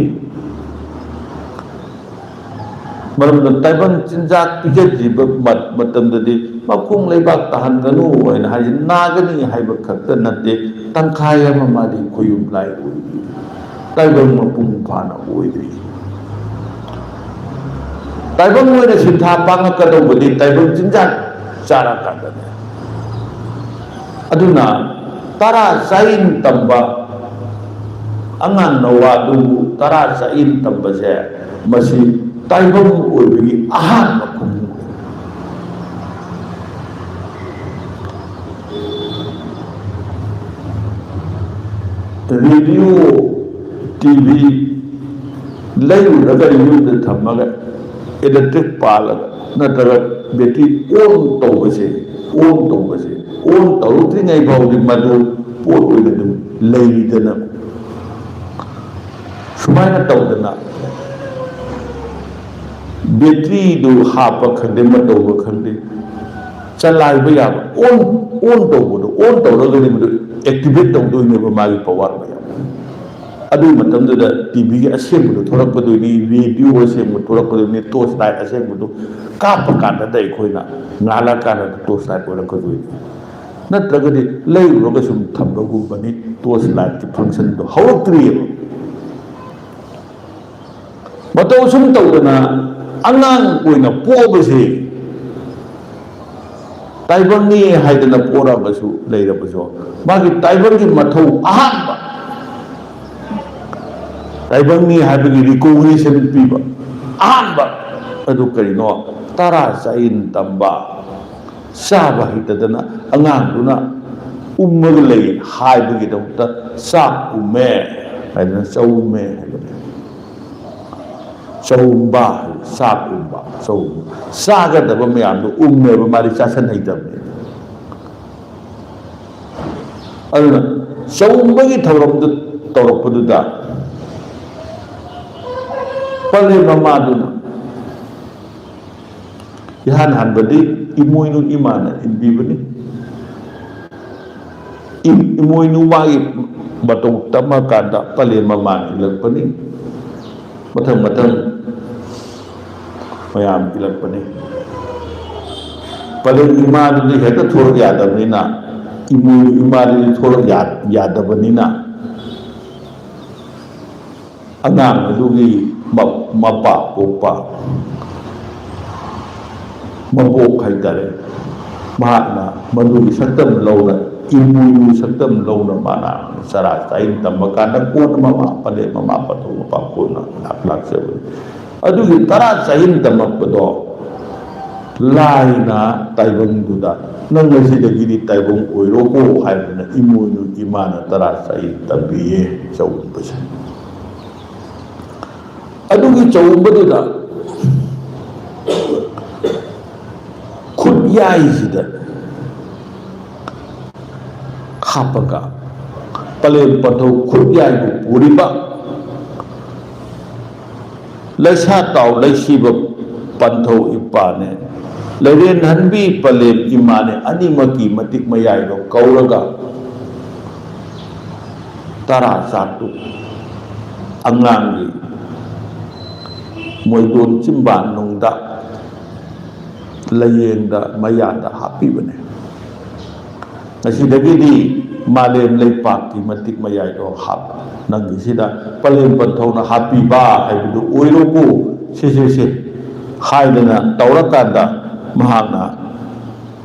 ꯃꯔꯝꯗ ꯇꯥꯏꯕꯪ ꯆꯤꯟꯖꯥꯛ ꯄꯤꯖꯗ꯭ꯔꯤꯕ ꯃ-, ꯃꯇꯝꯗꯗꯤ ꯃꯈꯣꯡ ꯂꯩꯕꯥꯛ ꯇꯥꯍꯟꯒꯅꯨ ꯍꯥꯏꯅ ꯍꯥꯏꯁꯦ, ꯅꯥꯒꯅꯤ ꯍꯥꯏꯕ ꯈꯛꯇ ꯅꯠꯇꯦ, ꯇꯪꯈꯥꯏ ꯑꯃ ꯃꯥꯗꯤ ꯈꯣꯏꯌꯨꯝ ꯂꯥꯏ ꯑꯣꯏꯔꯤ, ꯇꯥꯏꯕꯪ ꯃꯄꯨꯡ ꯐꯥꯅ ꯑꯣꯏꯗ꯭ꯔꯤ꯫ ꯇꯥꯏꯕꯪ ꯑꯣꯏꯅ ꯁꯤꯟꯊꯥ ꯄꯥꯡꯉꯛꯀꯗꯧꯕꯗꯤ ꯇꯥꯏꯕꯪ ꯆꯤꯟꯖꯥꯛ ꯆꯥꯔꯀꯥꯟꯗꯅꯦ꯫ ꯑꯗꯨꯅ ꯇꯔꯥ ꯆꯥꯏꯟ ꯇꯝꯕ ꯑꯉꯥꯡ ꯅꯋꯥꯗꯨꯕꯨ ꯇꯔꯥ ꯆꯥꯏꯟ ꯇꯝꯕꯁꯦ, ꯃꯁꯤ ꯇꯥꯏꯕꯪ ꯑꯣꯏꯕꯒꯤ ꯑꯍꯥꯟꯕ ꯈꯣꯡꯊꯥꯡꯅꯤ꯫ ꯔꯦꯗꯤꯑꯣ, ꯇꯤ ꯚꯤ ꯂꯩꯔꯨꯔꯒ ꯌꯨꯝꯗ ꯊꯝꯃꯒ ꯏꯂꯦꯛꯇ꯭ꯔꯤꯛ ꯄꯥꯜꯂꯒ ꯅꯠꯇ꯭ꯔꯒ ꯕꯦꯇ꯭ꯔꯤ ꯑꯣꯟ ꯇꯧꯕꯁꯦ, ꯑꯣꯟ ꯇꯧꯕꯁꯦ, ꯑꯣꯟ ꯇꯧꯔꯛꯇ꯭ꯔꯤꯉꯩ ꯐꯥꯎꯗꯤ ꯃꯗꯨ ꯄꯣꯠ ꯑꯣꯏꯅ ꯑꯗꯨꯝ ꯂꯩꯔꯤꯗꯅ꯫ ꯁꯨꯃꯥꯏꯅ ꯇꯧꯗꯅ ꯕꯦꯇ꯭ꯔꯤꯗꯨ ꯍꯥꯞꯄ ꯈꯪꯗꯦ, ꯑꯃ ꯇꯧꯕ ꯈꯪꯗꯦ, ꯆꯂꯥꯏꯕ ꯌꯥꯕ ꯑꯣꯟ, ꯑꯣꯟ ꯇꯧꯕꯗꯣ, ꯑꯣꯟ ꯇꯧꯔꯒꯗꯤ ꯃꯗꯨ ꯑꯦꯛꯇꯤꯚꯦꯠ ꯇꯧꯗꯣꯏꯅꯦꯕ ꯃꯥꯒꯤ ꯄꯋꯥꯔ ꯃꯌꯥꯝ꯫ ꯑꯗꯨꯒꯤ ꯃꯇꯝꯗꯨꯗ ꯇꯤ ꯚꯤꯒꯤ ꯑꯁꯦꯡꯕꯗꯨ ꯊꯣꯛꯂꯛꯀꯗꯣꯏꯅꯤ, ꯔꯦꯗꯤꯑꯣ ꯑꯁꯦꯡꯕ ꯊꯣꯛꯂꯛꯀꯗꯣꯏꯅꯤ, ꯇꯣꯔꯆ ꯂꯥꯏꯠ ꯑꯁꯦꯡꯕꯗꯨ ꯀꯥꯞꯄ ꯀꯥꯟꯗꯗ ꯑꯩꯈꯣꯏꯅ ꯉꯥꯜꯂꯀꯥꯟꯗ ꯇꯣꯔꯆ ꯂꯥꯏꯠ ꯑꯣꯏꯔꯛꯀꯗꯣꯏꯅꯤ꯫ ꯅꯠꯇ꯭ꯔꯒꯗꯤ ꯂꯩꯔꯨꯔꯒ ꯁꯨꯝ ꯊꯝꯕꯒꯨꯝꯕꯅꯤ, ꯇꯣꯔꯆ ꯂꯥꯏꯠꯀꯤ ꯐꯪꯁꯟꯗꯣ ꯍꯧꯔꯛꯇ꯭ꯔꯤꯑꯕ꯫ ꯃꯇꯧ ꯁꯨꯝ ꯇꯧꯗꯅ ꯑꯉꯥꯡ ꯑꯣꯏꯅ ꯄꯣꯛꯑꯕꯁꯦ, ꯇꯥꯏꯕꯪꯅꯤ ꯍꯥꯏꯗꯅ ꯄꯣꯛꯑꯕꯁꯨ ꯂꯩꯔꯕꯁꯨ, ꯃꯥꯒꯤ ꯇꯥꯏꯕꯪꯒꯤ ꯃꯊꯧ ꯑꯍꯥꯟꯕ, ꯇꯥꯏꯕꯪꯅꯤ ꯍꯥꯏꯕꯒꯤ ꯔꯤꯀꯣꯒꯅꯤꯁꯟ ꯄꯤꯕ ꯑꯍꯥꯟꯕ ꯑꯗꯨ ꯀꯔꯤꯅꯣ? ꯇꯔꯥ ꯆꯥꯏꯟ ꯇꯝꯕ꯫ ꯆꯥꯕ ꯍꯩꯇꯗꯅ ꯑꯉꯥꯡꯗꯨꯅ ꯎꯝꯃꯒ ꯂꯩ ꯍꯥꯏꯕꯒꯤꯗꯃꯛꯇ ꯆꯥꯛ ꯎꯝꯃꯦ ꯍꯥꯏꯗꯅ ꯆꯧ ꯎꯝꯃꯦ ꯍꯥꯏꯕꯅꯤ꯫ ꯆꯧ ꯎꯝꯕ ꯍꯥꯏꯕ, ꯆꯥꯛ ꯎꯝꯕ, ꯆꯧ ꯎꯝꯕ꯫ ꯆꯥꯒꯗꯕ ꯃꯌꯥꯝꯗꯣ ꯎꯝꯃꯦꯕ, ꯃꯥꯗꯤ ꯆꯥꯁꯟ ꯍꯩꯇꯕꯅꯦ꯫ ꯑꯗꯨꯅ ꯆꯧ ꯎꯝꯕꯒꯤ ꯊꯧꯔꯝꯗꯨ ꯇꯧꯔꯛꯄꯗꯨꯗ ꯄꯂꯦ ꯃꯃꯥꯗꯨꯅ ꯏꯍꯥꯟ ꯍꯥꯟꯕꯗꯤ ꯏꯃꯣꯏꯅꯨ ꯏꯃꯥꯅ ꯏꯟꯕꯤꯕꯅꯤ꯫ ꯏ-, ꯏꯃꯣꯏꯅꯨ ꯃꯥꯒꯤ ꯃꯇꯧ ꯇꯝꯃꯀꯥꯟꯗ ꯄꯂꯦꯝ ꯃꯃꯥꯅ ꯏꯜꯂꯛꯄꯅꯤ꯫ ꯃꯊꯪ ꯃꯊꯪ ꯃꯌꯥꯝ ꯏꯜꯂꯛꯄꯅꯤ꯫ ꯄꯂꯦꯝ ꯏꯃꯥꯗꯨꯗꯤ ꯍꯦꯛꯇ ꯊꯣꯔꯛ ꯌꯥꯗꯕꯅꯤꯅ, ꯏꯃꯣꯏꯅꯨ ꯏꯃꯥꯗꯨꯗꯤ ꯊꯣꯔꯛ ꯌꯥ-, ꯌꯥꯗꯕꯅꯤꯅ, ꯑꯉꯥꯡ ꯑꯗꯨꯒꯤ ꯃ-, ꯃꯄꯥ ꯄꯣꯛꯄ ꯃꯕꯣꯛ ꯍꯥꯏꯇꯥꯔꯦ, ꯃꯍꯥꯛꯅ ꯃꯗꯨꯒꯤ ꯁꯛꯇꯝ ꯂꯧꯅ, ꯏꯃꯣꯏꯅꯨ ꯁꯛꯇꯝ ꯂꯧꯅ ꯃꯥꯅ ꯆꯔꯥ ꯆꯥꯏꯟ ꯇꯝꯕ ꯀꯥꯟꯗ, ꯀꯣꯟꯅ ꯃꯃꯥ ꯄꯂꯦꯝ, ꯃꯃꯥ ꯄꯟꯊꯧ, ꯃꯄꯥ ꯀꯣꯟꯅ ꯂꯥꯛ-, ꯂꯥꯛꯆꯕꯅꯤ꯫ ꯑꯗꯨꯒꯤ ꯇꯔꯥ ꯆꯥꯏꯟ ꯇꯝꯃꯛꯄꯗꯣ ꯂꯥꯏꯅ ꯇꯥꯏꯕꯪꯗꯨꯗ, "ꯅꯪ ꯉꯁꯤꯗꯒꯤꯗꯤ ꯇꯥꯏꯕꯪ ꯑꯣꯏꯔꯣꯀꯣ" ꯍꯥꯏꯗꯅ ꯏꯃꯣꯏꯅꯨ ꯏꯃꯥꯅ ꯇꯔꯥ ꯆꯥꯏꯟ ꯇꯝꯕꯤꯌꯦ ꯆꯥꯎꯝꯕꯁꯦ꯫ ꯑꯗꯨꯒꯤ ꯆꯥꯎꯝꯕꯗꯨꯗ ꯈꯨꯠꯌꯥꯏꯁꯤꯗ ꯍꯥꯞꯄꯒ, ꯄꯂꯦꯝ ꯄꯟꯊꯧ ꯈꯨꯠꯌꯥꯏꯕꯨ ꯄꯨꯔꯤꯕ ꯂꯩꯁꯥ ꯇꯥꯎ ꯂꯩꯁꯤꯕ ꯄꯟꯊꯧ ꯏꯄꯥꯅꯦ, ꯂꯩꯔꯦꯟꯍꯟꯕꯤ ꯄꯂꯦꯝ ꯏꯃꯥꯅꯦ, ꯑꯅꯤꯃꯛꯀꯤ ꯃꯇꯤꯛ ꯃꯌꯥꯏꯗꯣ ꯀꯧꯔꯒ, ꯇꯔꯥ ꯆꯥꯇꯨ ꯑꯉꯥꯡꯒꯤ ꯃꯣꯏꯗꯣꯟ ꯆꯤꯝꯕꯥꯟ ꯅꯨꯡꯗ, ꯂꯥꯏꯌꯦꯡꯗ, ꯃꯌꯥꯗ ꯍꯥꯞꯄꯤꯕꯅꯦ꯫ ꯉꯁꯤꯗꯒꯤꯗꯤ ꯃꯥꯂꯦꯝ ꯂꯩꯄꯥꯛꯀꯤ ꯃꯇꯤꯛ ꯃꯌꯥꯏꯗꯣ ꯍꯥꯞ-, ꯅꯪꯒꯤꯁꯤꯗ ꯄꯂꯦꯝ ꯄꯟꯊꯧꯅ ꯍꯥꯞꯄꯤꯕ ꯍꯥꯏꯕꯗꯨ ꯑꯣꯏꯔꯣꯀꯣ, ꯁꯦ, ꯁꯦ, ꯁꯦ ꯍꯥꯏꯗꯅ ꯇꯧꯔꯀꯥꯟꯗ ꯃꯍꯥꯛꯅ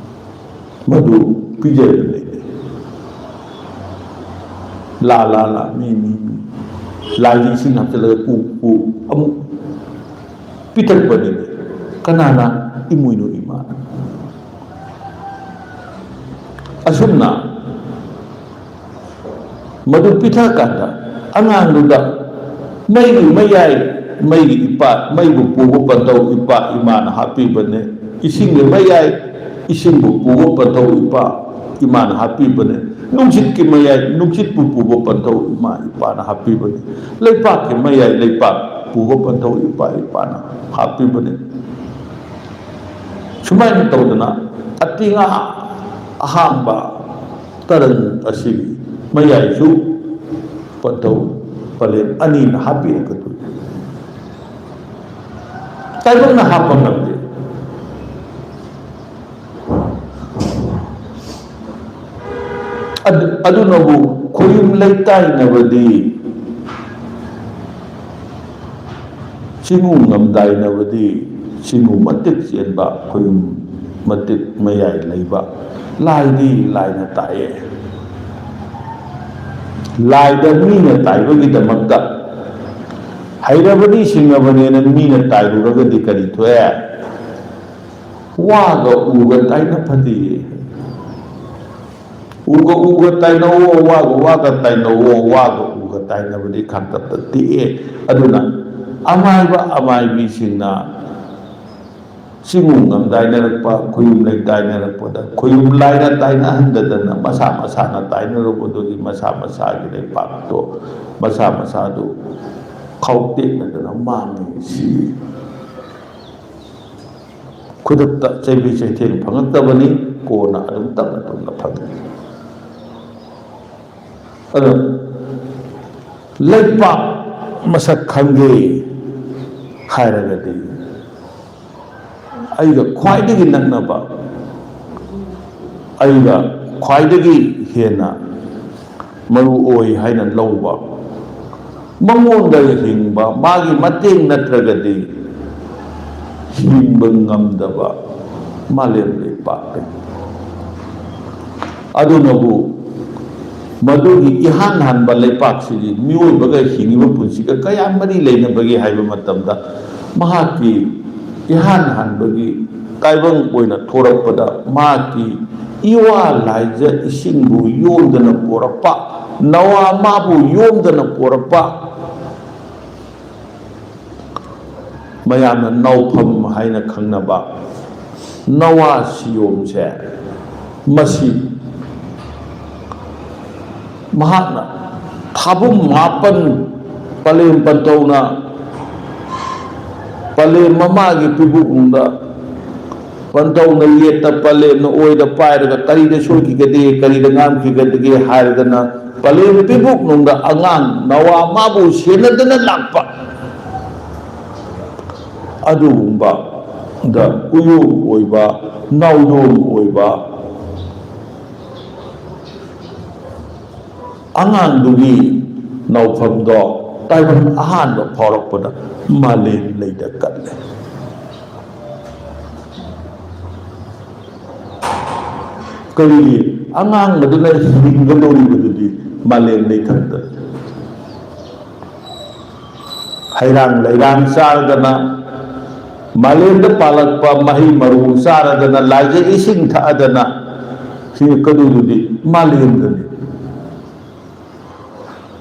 ꯃꯗꯨ ꯄꯤꯖꯔꯤꯕꯅꯤ꯫ ꯂꯥ, ꯂꯥ, ꯂꯥ, ꯃꯤ, ꯃꯤ, ꯃꯤ꯫ ꯂꯥꯏꯒꯤ ꯏꯁꯤꯡ ꯍꯥꯞꯆꯤꯜꯂꯒ ꯄꯨ, ꯄꯨ, ꯑꯃꯨꯛ ꯄꯤꯊꯛꯄꯅꯤ꯫ ꯀꯅꯥꯅ? ꯏꯃꯣꯏꯅꯨ ꯏꯃꯥꯅ꯫ ꯑꯁꯨꯝꯅ ꯃꯗꯨ ꯄꯤꯊꯛꯀꯥꯟꯗ ꯑꯉꯥꯡꯗꯨꯗ ꯃꯩꯒꯤ ꯃꯌꯥꯏ, ꯃꯩꯒꯤ ꯏꯄꯥ, ꯃꯩꯕꯨ ꯄꯨꯕ ꯄꯟꯊꯧ ꯏꯄꯥ ꯏꯃꯥꯅ ꯍꯥꯞꯄꯤꯕꯅꯦ꯫ ꯏꯁꯤꯡꯒꯤ ꯃꯌꯥꯏ, ꯏꯁꯤꯡꯕꯨ ꯄꯨꯕ ꯄꯟꯊꯧ ꯏꯄꯥ ꯏꯃꯥꯅ ꯍꯥꯞꯄꯤꯕꯅꯦ꯫ ꯅꯨꯡꯁꯤꯠꯀꯤ ꯃꯌꯥꯏ, ꯅꯨꯡꯁꯤꯠꯄꯨ ꯄꯨꯕ ꯄꯟꯊꯧ ꯏꯃꯥ ꯏꯄꯥꯅ ꯍꯥꯞꯄꯤꯕꯅꯦ꯫ ꯂꯩꯄꯥꯛꯀꯤ ꯃꯌꯥꯏ, ꯂꯩꯄꯥꯛ ꯄꯨꯕ ꯄꯟꯊꯧ ꯏꯄꯥ ꯏꯄꯥꯅ ꯍꯥꯞꯄꯤꯕꯅꯦ꯫ ꯁꯨꯃꯥꯏꯅ ꯇꯧꯗꯅ ꯑꯇꯤꯉꯥ ꯑꯍꯥꯡꯕ ꯇꯔꯟ ꯑꯁꯤꯒꯤ ꯃꯌꯥꯏꯁꯨ ꯄꯟꯊꯧ ꯄꯂꯦꯝ ꯑꯅꯤꯅ ꯍꯥꯞꯄꯤꯔꯛꯀꯗꯣꯏꯅꯤ꯫ ꯇꯥꯏꯕꯪꯅ ꯍꯥꯞꯄ ꯉꯝꯗꯦ꯫ ꯑꯗꯨ-, ꯑꯗꯨꯅꯕꯨ ꯈꯣꯏꯌꯨꯝ ꯂꯩꯇꯥꯏꯅꯕꯗꯤ, ꯆꯤꯡꯉꯨ ꯉꯝꯗꯥꯏꯅꯕꯗꯤ, ꯆꯤꯡꯉꯨ ꯃꯇꯤꯛ ꯆꯦꯟꯕ ꯈꯣꯏꯌꯨꯝ ꯃꯇꯤꯛ ꯃꯌꯥꯏ ꯂꯩꯕ ꯂꯥꯏꯗꯤ ꯂꯥꯏꯅ ꯇꯥꯛꯑꯦ꯫ ꯂꯥꯏꯗ ꯃꯤꯅ ꯇꯥꯏꯕꯒꯤꯗꯃꯛꯇ ꯍꯩꯔꯕꯅꯤ ꯁꯤꯡꯉꯕꯅꯦꯅ ꯃꯤꯅ ꯇꯥꯏꯔꯨꯔꯒꯗꯤ ꯀꯔꯤ ꯊꯣꯛꯑꯦ? ꯋꯥꯒ ꯎꯒ ꯇꯥꯏꯅ ꯐꯗꯦ꯫ ꯎꯒ ꯎꯒ ꯇꯥꯏꯅꯧꯋꯣ, ꯋꯥꯒ ꯋꯥꯒ ꯇꯥꯏꯅꯧꯋꯣ, ꯋꯥꯒ ꯎꯒ ꯇꯥꯏꯅꯕꯗꯤ ꯈꯥꯡꯇꯠꯇ ꯇꯦꯛꯑꯦ꯫ ꯑꯗꯨꯅ ꯑꯃꯥꯏꯕ ꯑꯃꯥꯏꯕꯤꯁꯤꯡꯅ ꯆꯤꯡꯉꯨ ꯉꯝꯗꯥꯏꯅꯔꯛꯄ, ꯈꯣꯏꯌꯨꯝ ꯂꯩꯇꯥꯏꯅꯔꯛꯄꯗ ꯈꯣꯏꯌꯨꯝ ꯂꯥꯏꯅ ꯇꯥꯏꯅꯍꯟꯗꯗꯅ ꯃꯁꯥ ꯃꯁꯥꯅ ꯇꯥꯏꯅꯔꯨꯕꯗꯨꯒꯤ ꯃꯁꯥ ꯃꯁꯥꯒꯤ ꯂꯩꯄꯥꯛꯇꯣ ꯃꯁꯥ ꯃꯁꯥꯗꯨ ꯈꯥꯎꯇꯦꯛꯅꯗꯅ ꯃꯥꯡꯉꯤ ꯁꯤ꯫ ꯈꯨꯗꯛꯇ ꯆꯩꯕꯤ ꯆꯩꯊꯦꯡ ꯐꯪꯉꯛꯇꯕꯅꯤ, ꯀꯣꯟꯅ ꯑꯗꯨꯝ ꯇꯞꯅ ꯇꯞꯅ ꯐꯪꯉꯤ꯫ ꯑꯗꯣ ꯂꯩꯄꯥꯛ ꯃꯁꯛ ꯈꯪꯒꯦ ꯍꯥꯏꯔꯒꯗꯤ ꯑꯩꯒ ꯈ꯭ꯋꯥꯏꯗꯒꯤ ꯅꯛꯅꯕ, ꯑꯩꯒ ꯈ꯭ꯋꯥꯏꯗꯒꯤ ꯍꯦꯟꯅ ꯃꯔꯨ ꯑꯣꯏ ꯍꯥꯏꯅ ꯂꯧꯕ, ꯃꯉꯣꯟꯗ ꯍꯤꯡꯕ, ꯃꯥꯒꯤ ꯃꯇꯦꯡ ꯅꯠꯇ꯭ꯔꯒꯗꯤ ꯍꯤꯡꯕ ꯉꯝꯗꯕ ꯃꯥꯂꯦꯝ ꯂꯩꯄꯥꯛꯅꯤ꯫ ꯑꯗꯨꯅꯕꯨ ꯃꯗꯨꯒꯤ ꯏꯍꯥꯟ ꯍꯥꯟꯕ ꯂꯩꯄꯥꯛꯁꯤꯒꯤ ꯃꯤꯑꯣꯏꯕꯒ ꯍꯤꯡꯉꯤꯕ ꯄꯨꯟꯁꯤꯒ ꯀꯌꯥ ꯃꯔꯤ ꯂꯩꯅꯕꯒꯦ ꯍꯥꯏꯕ ꯃꯇꯝꯗ, ꯃꯍꯥꯛꯀꯤ ꯏꯍꯥꯟ ꯍꯥꯟꯕꯒꯤ ꯇꯥꯏꯕꯪ ꯑꯣꯏꯅ ꯊꯣꯔꯛꯄꯗ ꯃꯍꯥꯛꯀꯤ ꯏꯋꯥ ꯂꯥꯏꯖ ꯏꯁꯤꯡꯕꯨ ꯌꯣꯝꯗꯅ ꯄꯣꯔꯛꯄ, ꯅꯋꯥ ꯃꯥꯕꯨ ꯌꯣꯝꯗꯅ ꯄꯣꯔꯛꯄ, ꯃꯌꯥꯝꯅ ꯅꯥꯎꯐꯝ ꯍꯥꯏꯅ ꯈꯪꯅꯕ ꯅꯋꯥ ꯁꯤꯌꯣꯝꯁꯦ, ꯃꯁꯤ ꯃꯍꯥꯛꯅ ꯊꯥꯕꯨꯝ ꯃꯥꯄꯟ ꯄꯂꯦꯝ ꯄꯟꯊꯧꯅ ꯄꯂꯦꯝ ꯃꯃꯥꯒꯤ ꯄꯤꯕꯨꯡꯗ ꯄꯟꯊꯧꯅ ꯌꯦꯠꯇ, ꯄꯂꯦꯝꯅ ꯑꯣꯏꯗ ꯄꯥꯏꯔꯒ ꯀꯔꯤꯗ ꯁꯣꯏꯈꯤꯒꯗꯒꯦ, ꯀꯔꯤꯗ ꯉꯥꯝꯈꯤꯒꯗꯒꯦ ꯍꯥꯏꯔꯗꯅ ꯄꯂꯦꯝ ꯄꯤꯕꯨꯛꯅꯨꯡꯗ ꯑꯉꯥꯡ ꯅꯋꯥ ꯃꯥꯕꯨ ꯁꯦꯟꯅꯗꯅ ꯂꯥꯛꯄ ꯑꯗꯨꯒꯨꯝꯕꯗ ꯀꯨꯌꯣꯝ ꯑꯣꯏꯕ, ꯅꯥꯎꯌꯣꯝ ꯑꯣꯏꯕ ꯑꯉꯥꯡꯗꯨꯒꯤ ꯅꯥꯎꯐꯝꯗꯣ ꯇꯥꯏꯕꯪ ꯑꯍꯥꯟꯕ ꯐꯥꯎꯔꯛꯄꯗ ꯃꯥꯂꯦꯝ ꯂꯩꯗ ꯀꯠꯂꯦ꯫ ꯀꯔꯤꯒꯤ? ꯑꯉꯥꯡ ꯑꯗꯨꯅ ꯍꯤꯡꯒꯗꯧꯔꯤꯕꯗꯨꯗꯤ ꯃꯥꯂꯦꯝ ꯂꯩꯊꯛꯇ꯫ ꯍꯩꯔꯥꯡ ꯂꯩꯔꯥꯡ ꯆꯥꯔꯗꯅ, ꯃꯥꯂꯦꯝꯗ ꯄꯥꯜꯂꯛꯄ ꯃꯍꯩ ꯃꯔꯣꯡ ꯆꯥꯔꯗꯅ, ꯂꯥꯏꯖ ꯏꯁꯤꯡ ꯊꯛꯑꯗꯅ ꯍꯤꯡꯉꯛꯀꯗꯧꯗꯨꯗꯤ ꯃꯥꯂꯦꯝꯗꯅꯤ꯫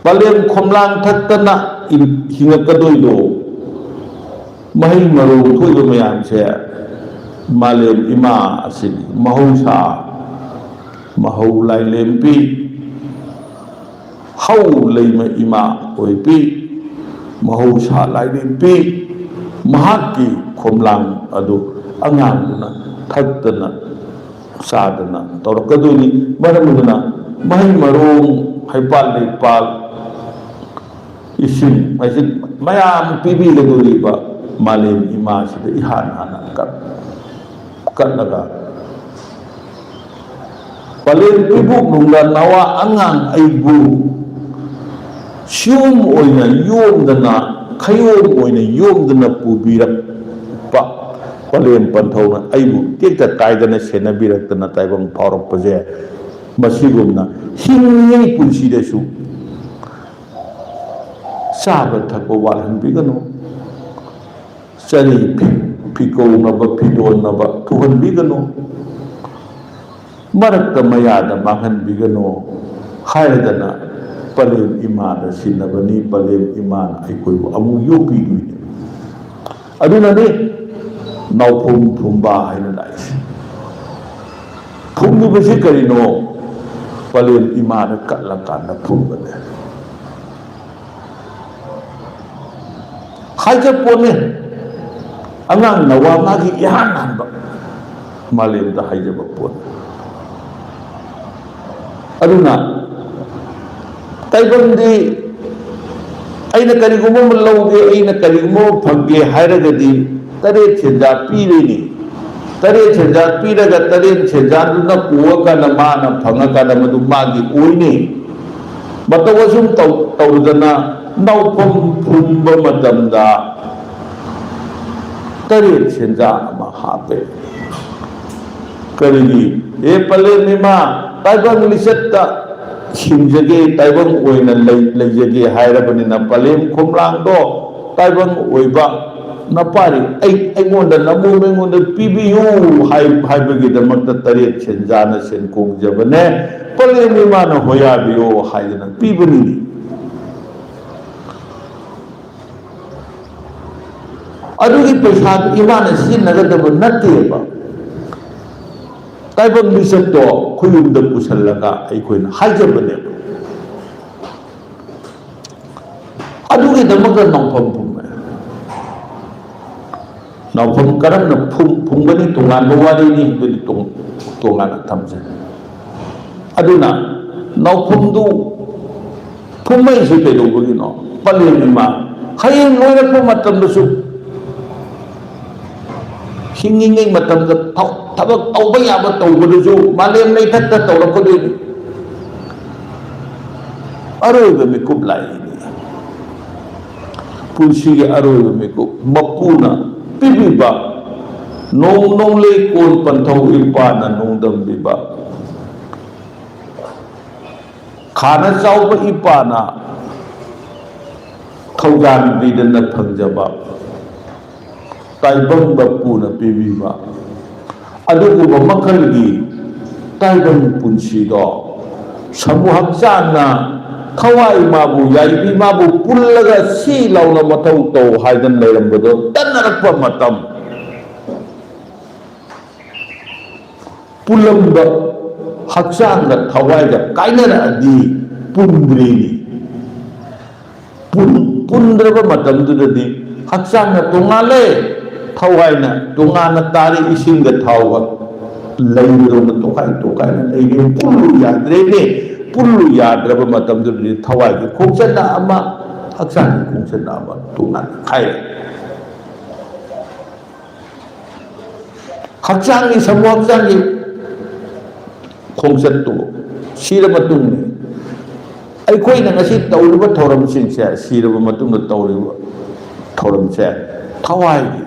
ꯄꯂꯦꯝ ꯈꯣꯝꯂꯥꯡ ꯊꯛꯇꯅ ꯍꯤꯡꯉꯛꯀꯗꯣꯏꯗꯣ, ꯃꯍꯩ ꯃꯔꯣꯡ ꯊꯣꯛꯏꯕ ꯃꯌꯥꯝꯁꯦ ꯃꯥꯂꯦꯝ ꯏꯃꯥ ꯑꯁꯤꯅꯤ꯫ ꯃꯍꯧꯁꯥ, ꯃꯍꯧ ꯂꯥꯏꯂꯦꯝꯕꯤ, ꯍꯧ ꯂꯩꯃ ꯏꯃꯥ ꯑꯣꯏꯕꯤ, ꯃꯍꯧꯁꯥ ꯂꯥꯏꯔꯦꯝꯕꯤ, ꯃꯍꯥꯛꯀꯤ ꯈꯣꯝꯂꯥꯡ ꯑꯗꯨ ꯑꯉꯥꯡꯗꯨꯅ ꯊꯛꯇꯅ ꯆꯥꯗꯅ ꯇꯧꯔꯛꯀꯗꯣꯏꯅꯤ꯫ ꯃꯔꯝ ꯑꯗꯨꯅ ꯃꯍꯩ ꯃꯔꯣꯡ, ꯍꯩꯄꯥꯜ ꯂꯩꯄꯥꯜ, ꯏꯁꯤꯡ ꯃꯥꯏꯁꯤꯡ ꯃꯌꯥꯝ ꯄꯤꯕꯤꯒꯗꯧꯔꯤꯕ ꯃꯥꯂꯦꯝ ꯏꯃꯥꯁꯤꯗ ꯏꯍꯥꯟ ꯍꯥꯟꯅ ꯀꯠ-, ꯀꯠꯂꯒ, ꯄꯂꯦꯝ ꯄꯤꯕꯨꯛꯅꯨꯡꯗ ꯅꯋꯥ ꯑꯉꯥꯡ ꯑꯩꯕꯨ ꯁꯤꯌꯣꯝ ꯑꯣꯏꯅ ꯌꯣꯝꯗꯅ, ꯈꯌꯣꯝ ꯑꯣꯏꯅ ꯌꯣꯝꯗꯅ ꯄꯨꯕꯤꯔꯛꯄ ꯄꯂꯦꯝ ꯄꯟꯊꯧꯅ ꯑꯩꯕꯨ ꯇꯦꯛꯇ ꯀꯥꯏꯗꯅ ꯁꯦꯟꯅꯕꯤꯔꯛꯇꯅ ꯇꯥꯏꯕꯪ ꯐꯥꯎꯔꯛꯄꯁꯦ, ꯃꯁꯤꯒꯨꯝꯅ ꯍꯤꯡꯂꯤꯉꯩ ꯄꯨꯟꯁꯤꯗꯁꯨ ꯆꯥꯕ ꯊꯛꯄ ꯋꯥꯠꯍꯟꯕꯤꯒꯅꯨ꯫ ꯆꯔꯤ ꯐꯤ-, ꯐꯤꯀꯧꯅꯕ, ꯐꯤꯗꯣꯟꯅꯕ ꯊꯨꯍꯟꯕꯤꯒꯅꯨ꯫ ꯃꯔꯛꯇ ꯃꯌꯥꯗ ꯃꯥꯡꯍꯟꯕꯤꯒꯅꯨ ꯍꯥꯏꯔꯗꯅ ꯄꯂꯦꯝ ꯏꯃꯥꯗ ꯁꯤꯟꯅꯕꯅꯤ꯫ ꯄꯂꯦꯝ ꯏꯃꯥꯅ ꯑꯩꯈꯣꯏꯕꯨ ꯑꯃꯨꯛ ꯌꯣꯛꯄꯤꯗꯣꯏꯅꯤ꯫ ꯑꯗꯨꯅꯅꯤ ꯅꯥꯎꯐꯝ ꯐꯨꯝꯕ ꯍꯥꯏꯅ ꯂꯥꯛꯏꯁꯦ꯫ ꯐꯨꯝꯂꯤꯕꯁꯤ ꯀꯔꯤꯅꯣ? ꯄꯂꯦꯝ ꯏꯃꯥꯗ ꯀꯠꯂꯀꯥꯟꯗ ꯐꯨꯝꯕꯅꯦ꯫ ꯍꯥꯏꯖꯄꯣꯠꯅꯦ, ꯑꯉꯥꯡ ꯅꯋꯥ ꯃꯥꯒꯤ ꯏꯍꯥꯟ ꯍꯥꯟꯕ ꯃꯥꯂꯦꯝꯗ ꯍꯥꯏꯖꯕ ꯄꯣꯠ꯫ ꯑꯗꯨꯅ ꯇꯥꯏꯕꯪꯗꯤ ꯑꯩꯅ ꯀꯔꯤꯒꯨꯝꯕ ꯑꯃ ꯂꯧꯒꯦ, ꯑꯩꯅ ꯀꯔꯤꯒꯨꯝꯕ ꯑꯃ ꯐꯪꯒꯦ ꯍꯥꯏꯔꯒꯗꯤ ꯇꯔꯦꯠ ꯁꯦꯟꯖꯥ ꯄꯤꯔꯤꯅꯤ꯫ ꯇꯔꯦꯠ ꯁꯦꯟꯖꯥ ꯄꯤꯔꯒ ꯇꯔꯦꯠ ꯁꯦꯟꯖꯥꯗꯨꯅ ꯀꯣꯛꯑꯀꯥꯟꯗ ꯃꯥꯅ ꯐꯪꯉꯀꯥꯟꯗ ꯃꯗꯨ ꯃꯥꯒꯤ ꯑꯣꯏꯅꯤ꯫ ꯃꯇꯧ ꯑꯁꯨꯝ ꯇꯧ-, ꯇꯧꯗꯅ ꯅꯥꯎꯐꯝ ꯐꯨꯝꯕ ꯃꯇꯝꯗ ꯇꯔꯦꯠ ꯁꯦꯟꯖꯥ ꯑꯃ ꯍꯥꯞꯄꯦ꯫ ꯀꯔꯤꯒꯤ? "ꯑꯦ ꯄꯂꯦꯝ ꯏꯃꯥ, ꯇꯥꯏꯕꯪ ꯂꯤꯆꯠꯇ ꯍꯤꯡꯖꯒꯦ, ꯇꯥꯏꯕꯪ ꯑꯣꯏꯅ ꯂꯩ-, ꯂꯩꯖꯒꯦ" ꯍꯥꯏꯔꯕꯅꯤꯅ ꯄꯂꯦꯝ ꯈꯣꯝꯂꯥꯡꯗꯣ ꯇꯥꯏꯕꯪ ꯑꯣꯏꯕ ꯅꯄꯥꯔꯤ ꯑꯩ, ꯑꯩꯉꯣꯟꯗ ꯅꯃꯣꯝ ꯑꯩꯉꯣꯟꯗ ꯄꯤꯕꯤꯌꯨ ꯍꯥꯏ-, ꯍꯥꯏꯕꯒꯤꯗꯃꯛꯇ ꯇꯔꯦꯠ ꯁꯦꯟꯖꯥꯅ ꯁꯦꯟ ꯀꯣꯡꯖꯕꯅꯦ꯫ ꯄꯂꯦꯝ ꯏꯃꯥꯅ ꯍꯣꯌꯥꯕꯤꯌꯣ ꯍꯥꯏꯗꯅ ꯄꯤꯕꯅꯤꯅꯦ꯫ ꯑꯗꯨꯒꯤ ꯄꯩꯁꯥꯗꯨ ꯏꯃꯥꯅ ꯁꯤꯖꯤꯟꯅꯒꯗꯕ ꯅꯠꯇꯦꯕ꯫ ꯇꯥꯏꯕꯪ ꯂꯤꯆꯠꯇꯣ ꯈꯨꯌꯨꯝꯗ ꯄꯨꯁꯜꯂꯒ ꯑꯩꯈꯣꯏꯅ ꯍꯥꯏꯖꯕꯅꯦꯕ꯫ ꯑꯗꯨꯒꯤꯗꯃꯛꯇ ꯅꯥꯎꯐꯝ ꯐꯨꯝꯃꯦ꯫ ꯅꯥꯎꯐꯝ ꯀꯔꯝꯅ ꯐꯨꯝ-, ꯐꯨꯝꯒꯅꯤ? ꯇꯣꯉꯥꯟꯕ ꯋꯥꯔꯤꯅꯤ, ꯑꯗꯨꯗꯤ ꯇꯣꯡ-, ꯇꯣꯉꯥꯟꯅ ꯊꯝꯖꯩ꯫ ꯑꯗꯨꯅ ꯅꯥꯎꯐꯝꯗꯨ ꯐꯨꯝꯃꯛꯏꯁꯤ ꯀꯩꯗꯧꯕꯒꯤꯅꯣ? ꯄꯂꯦꯝ ꯏꯃꯥ ꯍꯌꯦꯡ ꯂꯣꯏꯔꯛꯄ ꯃꯇꯝꯗꯁꯨ ꯍꯤꯡꯉꯤꯉꯩ ꯃꯇꯝꯗ ꯊ-, ꯊꯕꯛ ꯇꯧꯕ ꯌꯥꯕ ꯇꯧꯕꯗꯁꯨ ꯃꯥꯂꯦꯝ ꯂꯩꯊꯛꯇ ꯇꯧꯔꯛꯀꯗꯣꯏꯅꯤ꯫ ꯑꯔꯣꯏꯕ ꯃꯤꯀꯨꯞ ꯂꯥꯛꯏꯅꯤ꯫ ꯄꯨꯟꯁꯤꯒꯤ ꯑꯔꯣꯏꯕ ꯃꯤꯀꯨꯞ ꯃꯄꯨꯅ ꯄꯤꯕꯤꯕ ꯅꯣꯡ ꯅꯣꯡꯂꯩ ꯀꯣꯟ ꯄꯟꯊꯧ ꯏꯄꯥꯅ ꯅꯣꯡꯗꯝꯕꯤꯕ ꯈꯥꯅ ꯆꯥꯎꯕ ꯏꯄꯥꯅ ꯊꯧꯖꯥꯟ ꯄꯤꯗꯅ ꯐꯪꯖꯕ ꯇꯥꯏꯕꯪ ꯃꯄꯨꯅ ꯄꯤꯕꯤꯕ ꯑꯗꯨꯒꯨꯝꯕ ꯃꯈꯜꯒꯤ ꯇꯥꯏꯕꯪ ꯄꯨꯟꯁꯤꯗꯣ ꯁꯃꯨ ꯍꯛꯆꯥꯡꯅ ꯊꯋꯥꯏ ꯃꯥꯕꯨ ꯌꯥꯏꯕꯤ ꯃꯥꯕꯨ ꯄꯨꯜꯂꯒ ꯁꯤ ꯂꯥꯎꯅ ꯃꯊꯧ ꯇꯧ ꯍꯥꯏꯗꯅ ꯂꯩꯔꯝꯕꯗꯣ ꯇꯟꯅꯔꯛꯄ ꯃꯇꯝ ꯄꯨꯜꯂꯝꯕ ꯍꯛꯆꯥꯡꯒ ꯊꯋꯥꯏꯒ ꯀꯥꯏꯅꯔꯛꯑꯗꯤ ꯄꯨꯟꯗ꯭ꯔꯤꯅꯤ꯫ ꯄꯨꯟ-, ꯄꯨꯟꯗ꯭ꯔꯕ ꯃꯇꯝꯗꯨꯗꯗꯤ ꯍꯛꯆꯥꯡꯅ ꯇꯣꯉꯥꯜꯂꯦ, ꯊꯋꯥꯏꯅ ꯇꯣꯉꯥꯟꯅ ꯇꯥꯔꯤ, ꯏꯁꯤꯡꯒ ꯊꯥꯎꯒ ꯂꯩꯕꯗꯧꯅ ꯇꯣꯈꯥꯏ ꯇꯣꯈꯥꯏꯅ ꯂꯩꯔꯦ꯫ ꯄꯨꯜꯂꯨ ꯌꯥꯗ꯭ꯔꯦꯅꯦ꯫ ꯄꯨꯜꯂꯨ ꯌꯥꯗ꯭ꯔꯕ ꯃꯇꯝꯗꯨꯗꯗꯤ ꯊꯋꯥꯏꯒꯤ ꯈꯣꯡꯆꯠꯅ ꯑꯃ, ꯍꯛꯆꯥꯡꯒꯤ ꯈꯣꯡꯆꯠꯅ ꯑꯃ ꯇꯣꯉꯥꯟꯅ ꯈꯥꯏꯔꯦ꯫ ꯍꯛꯆꯥꯡꯒꯤ ꯁꯃꯨ ꯍꯛꯆꯥꯡꯒꯤ ꯈꯣꯡꯆꯠꯇꯨ ꯁꯤꯔ ꯃꯇꯨꯡꯅꯤ꯫ ꯑꯩꯈꯣꯏꯅ ꯉꯁꯤ ꯇꯧꯔꯤꯕ ꯊꯧꯔꯝꯁꯤꯡꯁꯦ, ꯁꯤꯔꯕ ꯃꯇꯨꯡꯗ ꯇꯧꯔꯤꯕ ꯊꯧꯔꯝꯁꯦ, ꯊꯋꯥꯏꯒꯤ,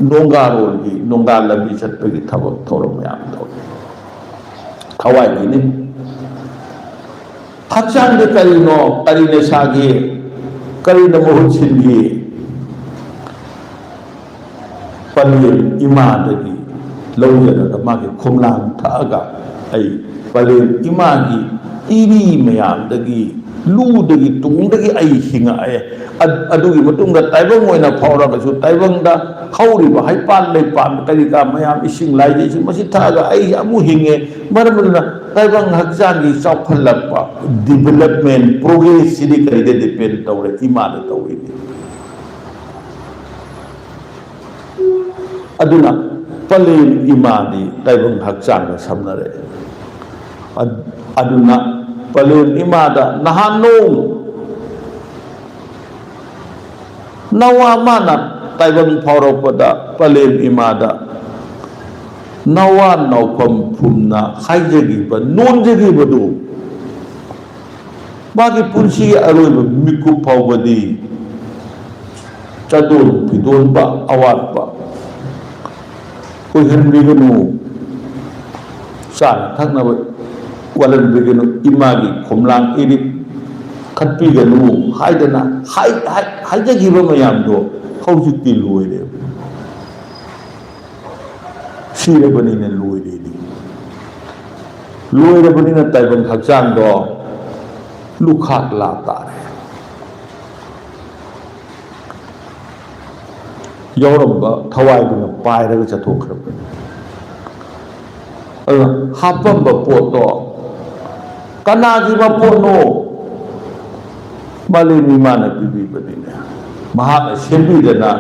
ꯅꯣꯡꯒꯥꯔꯣꯜꯒꯤ, ꯅꯣꯡꯒꯥ ꯂꯝꯕꯤ ꯆꯠꯄꯒꯤ ꯊꯕꯛ ꯊꯧꯔꯝ ꯃꯌꯥꯝ ꯇꯧꯔꯤ꯫ ꯊꯋꯥꯏꯒꯤꯅꯤ꯫ ꯍꯛꯆꯥꯡꯗ ꯀꯔꯤꯅꯣ, ꯀꯔꯤꯅ ꯁꯥꯒꯦ, ꯀꯔꯤꯅ ꯃꯍꯨꯠ ꯁꯤꯟꯒꯦ? ꯄꯂꯦꯝ ꯏꯃꯥꯗꯒꯤ ꯂꯧꯖꯔꯒ, ꯃꯥꯒꯤ ꯈꯣꯝꯂꯥꯡ ꯊꯛꯑꯒ, ꯑꯩ ꯄꯂꯦꯝ ꯏꯃꯥꯒꯤ ꯏꯔꯤ ꯃꯌꯥꯝꯗꯒꯤ, ꯂꯨꯗꯒꯤ, ꯇꯨꯡꯗꯒꯤ ꯑꯩ ꯍꯤꯡꯉꯛꯑꯦ꯫ ꯑ-, ꯑꯗꯨꯒꯤ ꯃꯇꯨꯡꯗ ꯇꯥꯏꯕꯪ ꯑꯣꯏꯅ ꯐꯥꯎꯔꯒꯁꯨ, ꯇꯥꯏꯕꯪꯗ ꯍꯧꯔꯤꯕ ꯍꯩꯄꯥꯜ ꯂꯩꯄꯥꯜ ꯀꯔꯤ ꯀꯔꯥ ꯃꯌꯥꯝ, ꯏꯁꯤꯡ ꯂꯥꯏꯖꯩꯁꯤꯡ, ꯃꯁꯤ ꯊꯛꯑꯒ ꯑꯩ ꯑꯃꯨꯛ ꯍꯤꯡꯉꯦ꯫ ꯃꯔꯝ ꯑꯗꯨꯅ ꯇꯥꯏꯕꯪ ꯍꯛꯆꯥꯡꯒꯤ ꯆꯥꯎꯈꯠꯂꯛꯄ, development, progress ꯁꯤꯗꯤ ꯀꯔꯤꯗ depend ꯇꯧꯔꯦ? ꯏꯃꯥꯗ ꯇꯧꯔꯤꯅꯤ꯫ ꯑꯗꯨꯅ ꯄꯂꯦꯝ ꯏꯃꯥꯗꯤ ꯇꯥꯏꯕꯪ ꯍꯛꯆꯥꯡꯒ ꯁꯝꯅꯔꯦ꯫ ꯑꯗ-, ꯑꯗꯨꯅ ꯄꯂꯦꯝ ꯏꯃꯥꯗ ꯅꯍꯥꯟ ꯅꯣꯡ ꯅꯋꯥ ꯃꯥꯅ ꯇꯥꯏꯕꯪ ꯐꯥꯎꯔꯛꯄꯗ ꯄꯂꯦꯝ ꯏꯃꯥꯗ ꯅꯋꯥ ꯅꯥꯎꯐꯝ ꯐꯨꯝꯅ ꯍꯥꯏꯖꯈꯤꯕ, ꯅꯣꯟꯖꯈꯤꯕꯗꯨ, ꯃꯥꯒꯤ ꯄꯨꯟꯁꯤꯒꯤ ꯑꯔꯣꯏꯕ ꯃꯤꯀꯨꯞ ꯐꯥꯎꯕꯗꯤ ꯆꯥꯗꯣꯟ ꯐꯤꯗꯣꯟꯕ ꯑꯋꯥꯠꯄ ꯑꯣꯏꯍꯟꯕꯤꯒꯅꯨ, ꯆꯥꯅ ꯊꯛꯅꯕ ꯋꯥꯠꯍꯟꯕꯤꯒꯅꯨ, ꯏꯃꯥꯒꯤ ꯈꯣꯝꯂꯥꯡ ꯏꯔꯤꯛ ꯊꯠꯄꯤꯒꯅꯨ ꯍꯥꯏꯗꯅ ꯍꯥꯏ-, ꯍꯥꯏ-, ꯍꯥꯏꯖꯈꯤꯕ ꯃꯌꯥꯝꯗꯣ ꯍꯧꯖꯤꯛꯇꯤ ꯂꯣꯏꯔꯦ꯫ ꯁꯤꯔꯕꯅꯤꯅ ꯂꯣꯏꯔꯦꯅꯦ꯫ ꯂꯣꯏꯔꯕꯅꯤꯅ ꯇꯥꯏꯕꯪ ꯍꯛꯆꯥꯡꯗꯣ ꯂꯨꯈꯥꯛ ꯂꯥ ꯇꯥꯔꯦ꯫ ꯌꯥꯎꯔꯝꯕ ꯊꯋꯥꯏꯗꯨꯅ ꯄꯥꯏꯔꯒ ꯆꯠꯊꯣꯛꯈ꯭ꯔꯕꯅꯤ꯫ ꯑꯗꯨꯅ ꯍꯥꯞꯄꯝꯕ ꯄꯣꯠꯇꯣ ꯀꯅꯥꯒꯤ ꯃꯄꯣꯠꯅꯣ? ꯃꯥꯂꯦꯝ ꯏꯃꯥꯅ ꯄꯤꯕꯤꯕꯅꯤꯅꯦ꯫ ꯃꯍꯥꯛꯅ ꯁꯦꯝꯕꯤꯗꯅ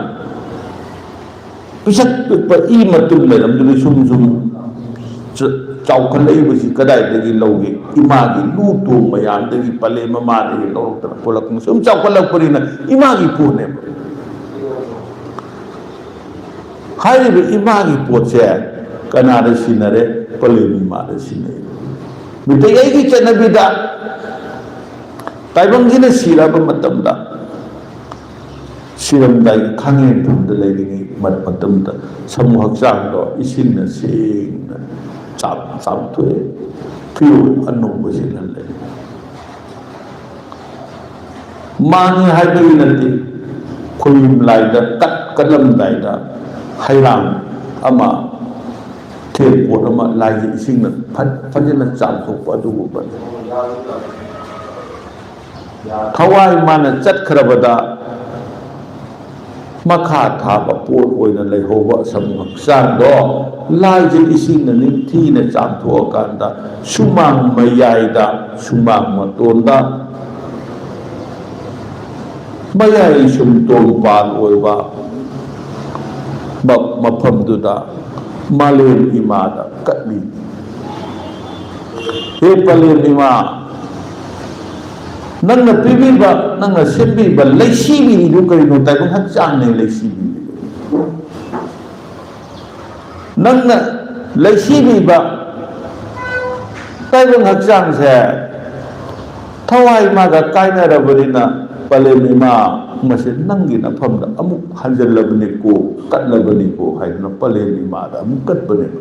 ꯄꯤꯁꯛ ꯄꯤꯛꯄ ꯏ ꯃꯇꯨꯝ ꯂꯩꯔꯝꯗꯨꯅ ꯁꯨꯝ ꯁꯨꯝ ꯆ-, ꯆꯥꯎꯈꯠꯂꯛꯏꯕꯁꯤ ꯀꯗꯥꯏꯗꯒꯤ ꯂꯧꯒꯦ? ꯏꯃꯥꯒꯤ ꯂꯨ ꯇꯣꯡ ꯃꯌꯥꯝꯗꯒꯤ, ꯄꯂꯦꯝ ꯃꯃꯥꯗꯒꯤ ꯂꯧꯔꯛꯇꯅ ꯄꯣꯛꯂꯛꯄꯅꯤ꯫ ꯁꯨꯝ ꯆꯥꯎꯈꯠꯂꯛꯄꯅꯤꯅ ꯏꯃꯥꯒꯤ ꯄꯣꯠꯅꯦꯕ꯫ ꯍꯥꯏꯔꯤꯕ ꯏꯃꯥꯒꯤ ꯄꯣꯠꯁꯦ ꯀꯅꯥꯗ ꯁꯤꯟꯅꯔꯦ? ꯄꯂꯦꯝ ꯏꯃꯥꯗ ꯁꯤꯟꯅꯩ꯫ ꯃꯤꯇꯩꯒꯤ ꯆꯠꯅꯕꯤꯗ ꯇꯥꯏꯕꯪꯁꯤꯅ ꯁꯤꯔꯕ ꯃꯇꯝꯗ, ꯁꯤꯔꯝꯗꯥꯏꯒꯤ ꯈꯥꯡꯂꯦꯟ ꯊꯝꯗ ꯂꯩꯔꯤꯉꯩ ꯃ-, ꯃꯇꯝꯗ ꯁꯥꯃꯨ ꯍꯛꯆꯥꯡꯗꯣ ꯏꯁꯤꯡꯅ ꯁꯦꯡꯅ ꯆꯥꯝ-, ꯆꯥꯝꯊꯣꯛꯑꯦ, ꯐꯤꯔꯣꯜ ꯑꯅꯧꯕ ꯁꯦꯠꯍꯜꯂꯦ꯫ ꯃꯥꯡꯉꯤ ꯍꯥꯏꯕꯒꯤ ꯅꯠꯇꯦ, ꯈꯨꯌꯨꯝ ꯂꯥꯏꯗ ꯀꯠ-, ꯀꯠꯂꯝꯗꯥꯏꯗ ꯍꯩꯔꯥꯡ ꯑꯃ, ꯊꯦꯡꯄꯣꯠ ꯑꯃ, ꯂꯥꯏꯒꯤ ꯏꯁꯤꯡꯅ ꯐꯠ-, ꯐꯖꯅ ꯆꯥꯝꯊꯣꯛꯄ ꯑꯗꯨꯒꯨꯝꯕꯅꯤ꯫ ꯊꯋꯥꯏ ꯃꯥꯅ ꯆꯠꯈ꯭ꯔꯕꯗ ꯃꯈꯥ ꯊꯥꯕ ꯄꯣꯠ ꯑꯣꯏꯅ ꯂꯩꯍꯧꯕ ꯑꯁꯪꯕ ꯍꯛꯆꯥꯡꯗꯣ ꯂꯥꯏꯁꯦ ꯏꯁꯤꯡꯅ ꯅꯤꯡꯊꯤꯅ ꯆꯥꯝꯊꯣꯛꯑꯀꯥꯟꯗ ꯁꯨꯃꯥꯡ ꯃꯌꯥꯏꯗ, ꯁꯨꯃꯥꯡ ꯃꯇꯣꯟꯗ, ꯃꯌꯥꯏ ꯁꯨꯝꯇꯣꯡ ꯄꯥꯟ ꯑꯣꯏꯕ ꯃ-, ꯃꯐꯝꯗꯨꯗ ꯃꯥꯂꯦꯝ ꯏꯃꯥꯗ ꯀꯠꯂꯤ꯫ ꯍꯦ ꯄꯂꯦꯝ ꯏꯃꯥ, ꯅꯪꯅ ꯄꯤꯕꯤꯕ, ꯅꯪꯅ ꯁꯦꯝꯕꯤꯕ ꯂꯩꯁꯤꯕꯤꯗꯨ ꯀꯔꯤꯅꯣ? ꯇꯥꯏꯕꯪ ꯍꯛꯆꯥꯡꯅꯦ ꯂꯩꯁꯤꯕꯤꯗꯨ꯫ ꯅꯪꯅ ꯂꯩꯁꯤꯕꯤꯕ ꯇꯥꯏꯕꯪ ꯍꯛꯆꯥꯡꯁꯦ ꯊꯋꯥꯏ ꯃꯥꯒ ꯀꯥꯏꯅꯔꯕꯅꯤꯅ, ꯄꯂꯦꯝ ꯏꯃꯥ, ꯃꯁꯤ ꯅꯪꯒꯤ ꯅꯐꯝꯗ ꯑꯃꯨꯛ ꯍꯟꯖꯤꯜꯂꯕꯅꯤꯀꯣ, ꯀꯠꯂꯕꯅꯤꯀꯣ ꯍꯥꯏꯗꯨꯅ ꯄꯂꯦꯝ ꯏꯃꯥꯗ ꯑꯃꯨꯛ ꯀꯠꯄꯅꯦꯕ꯫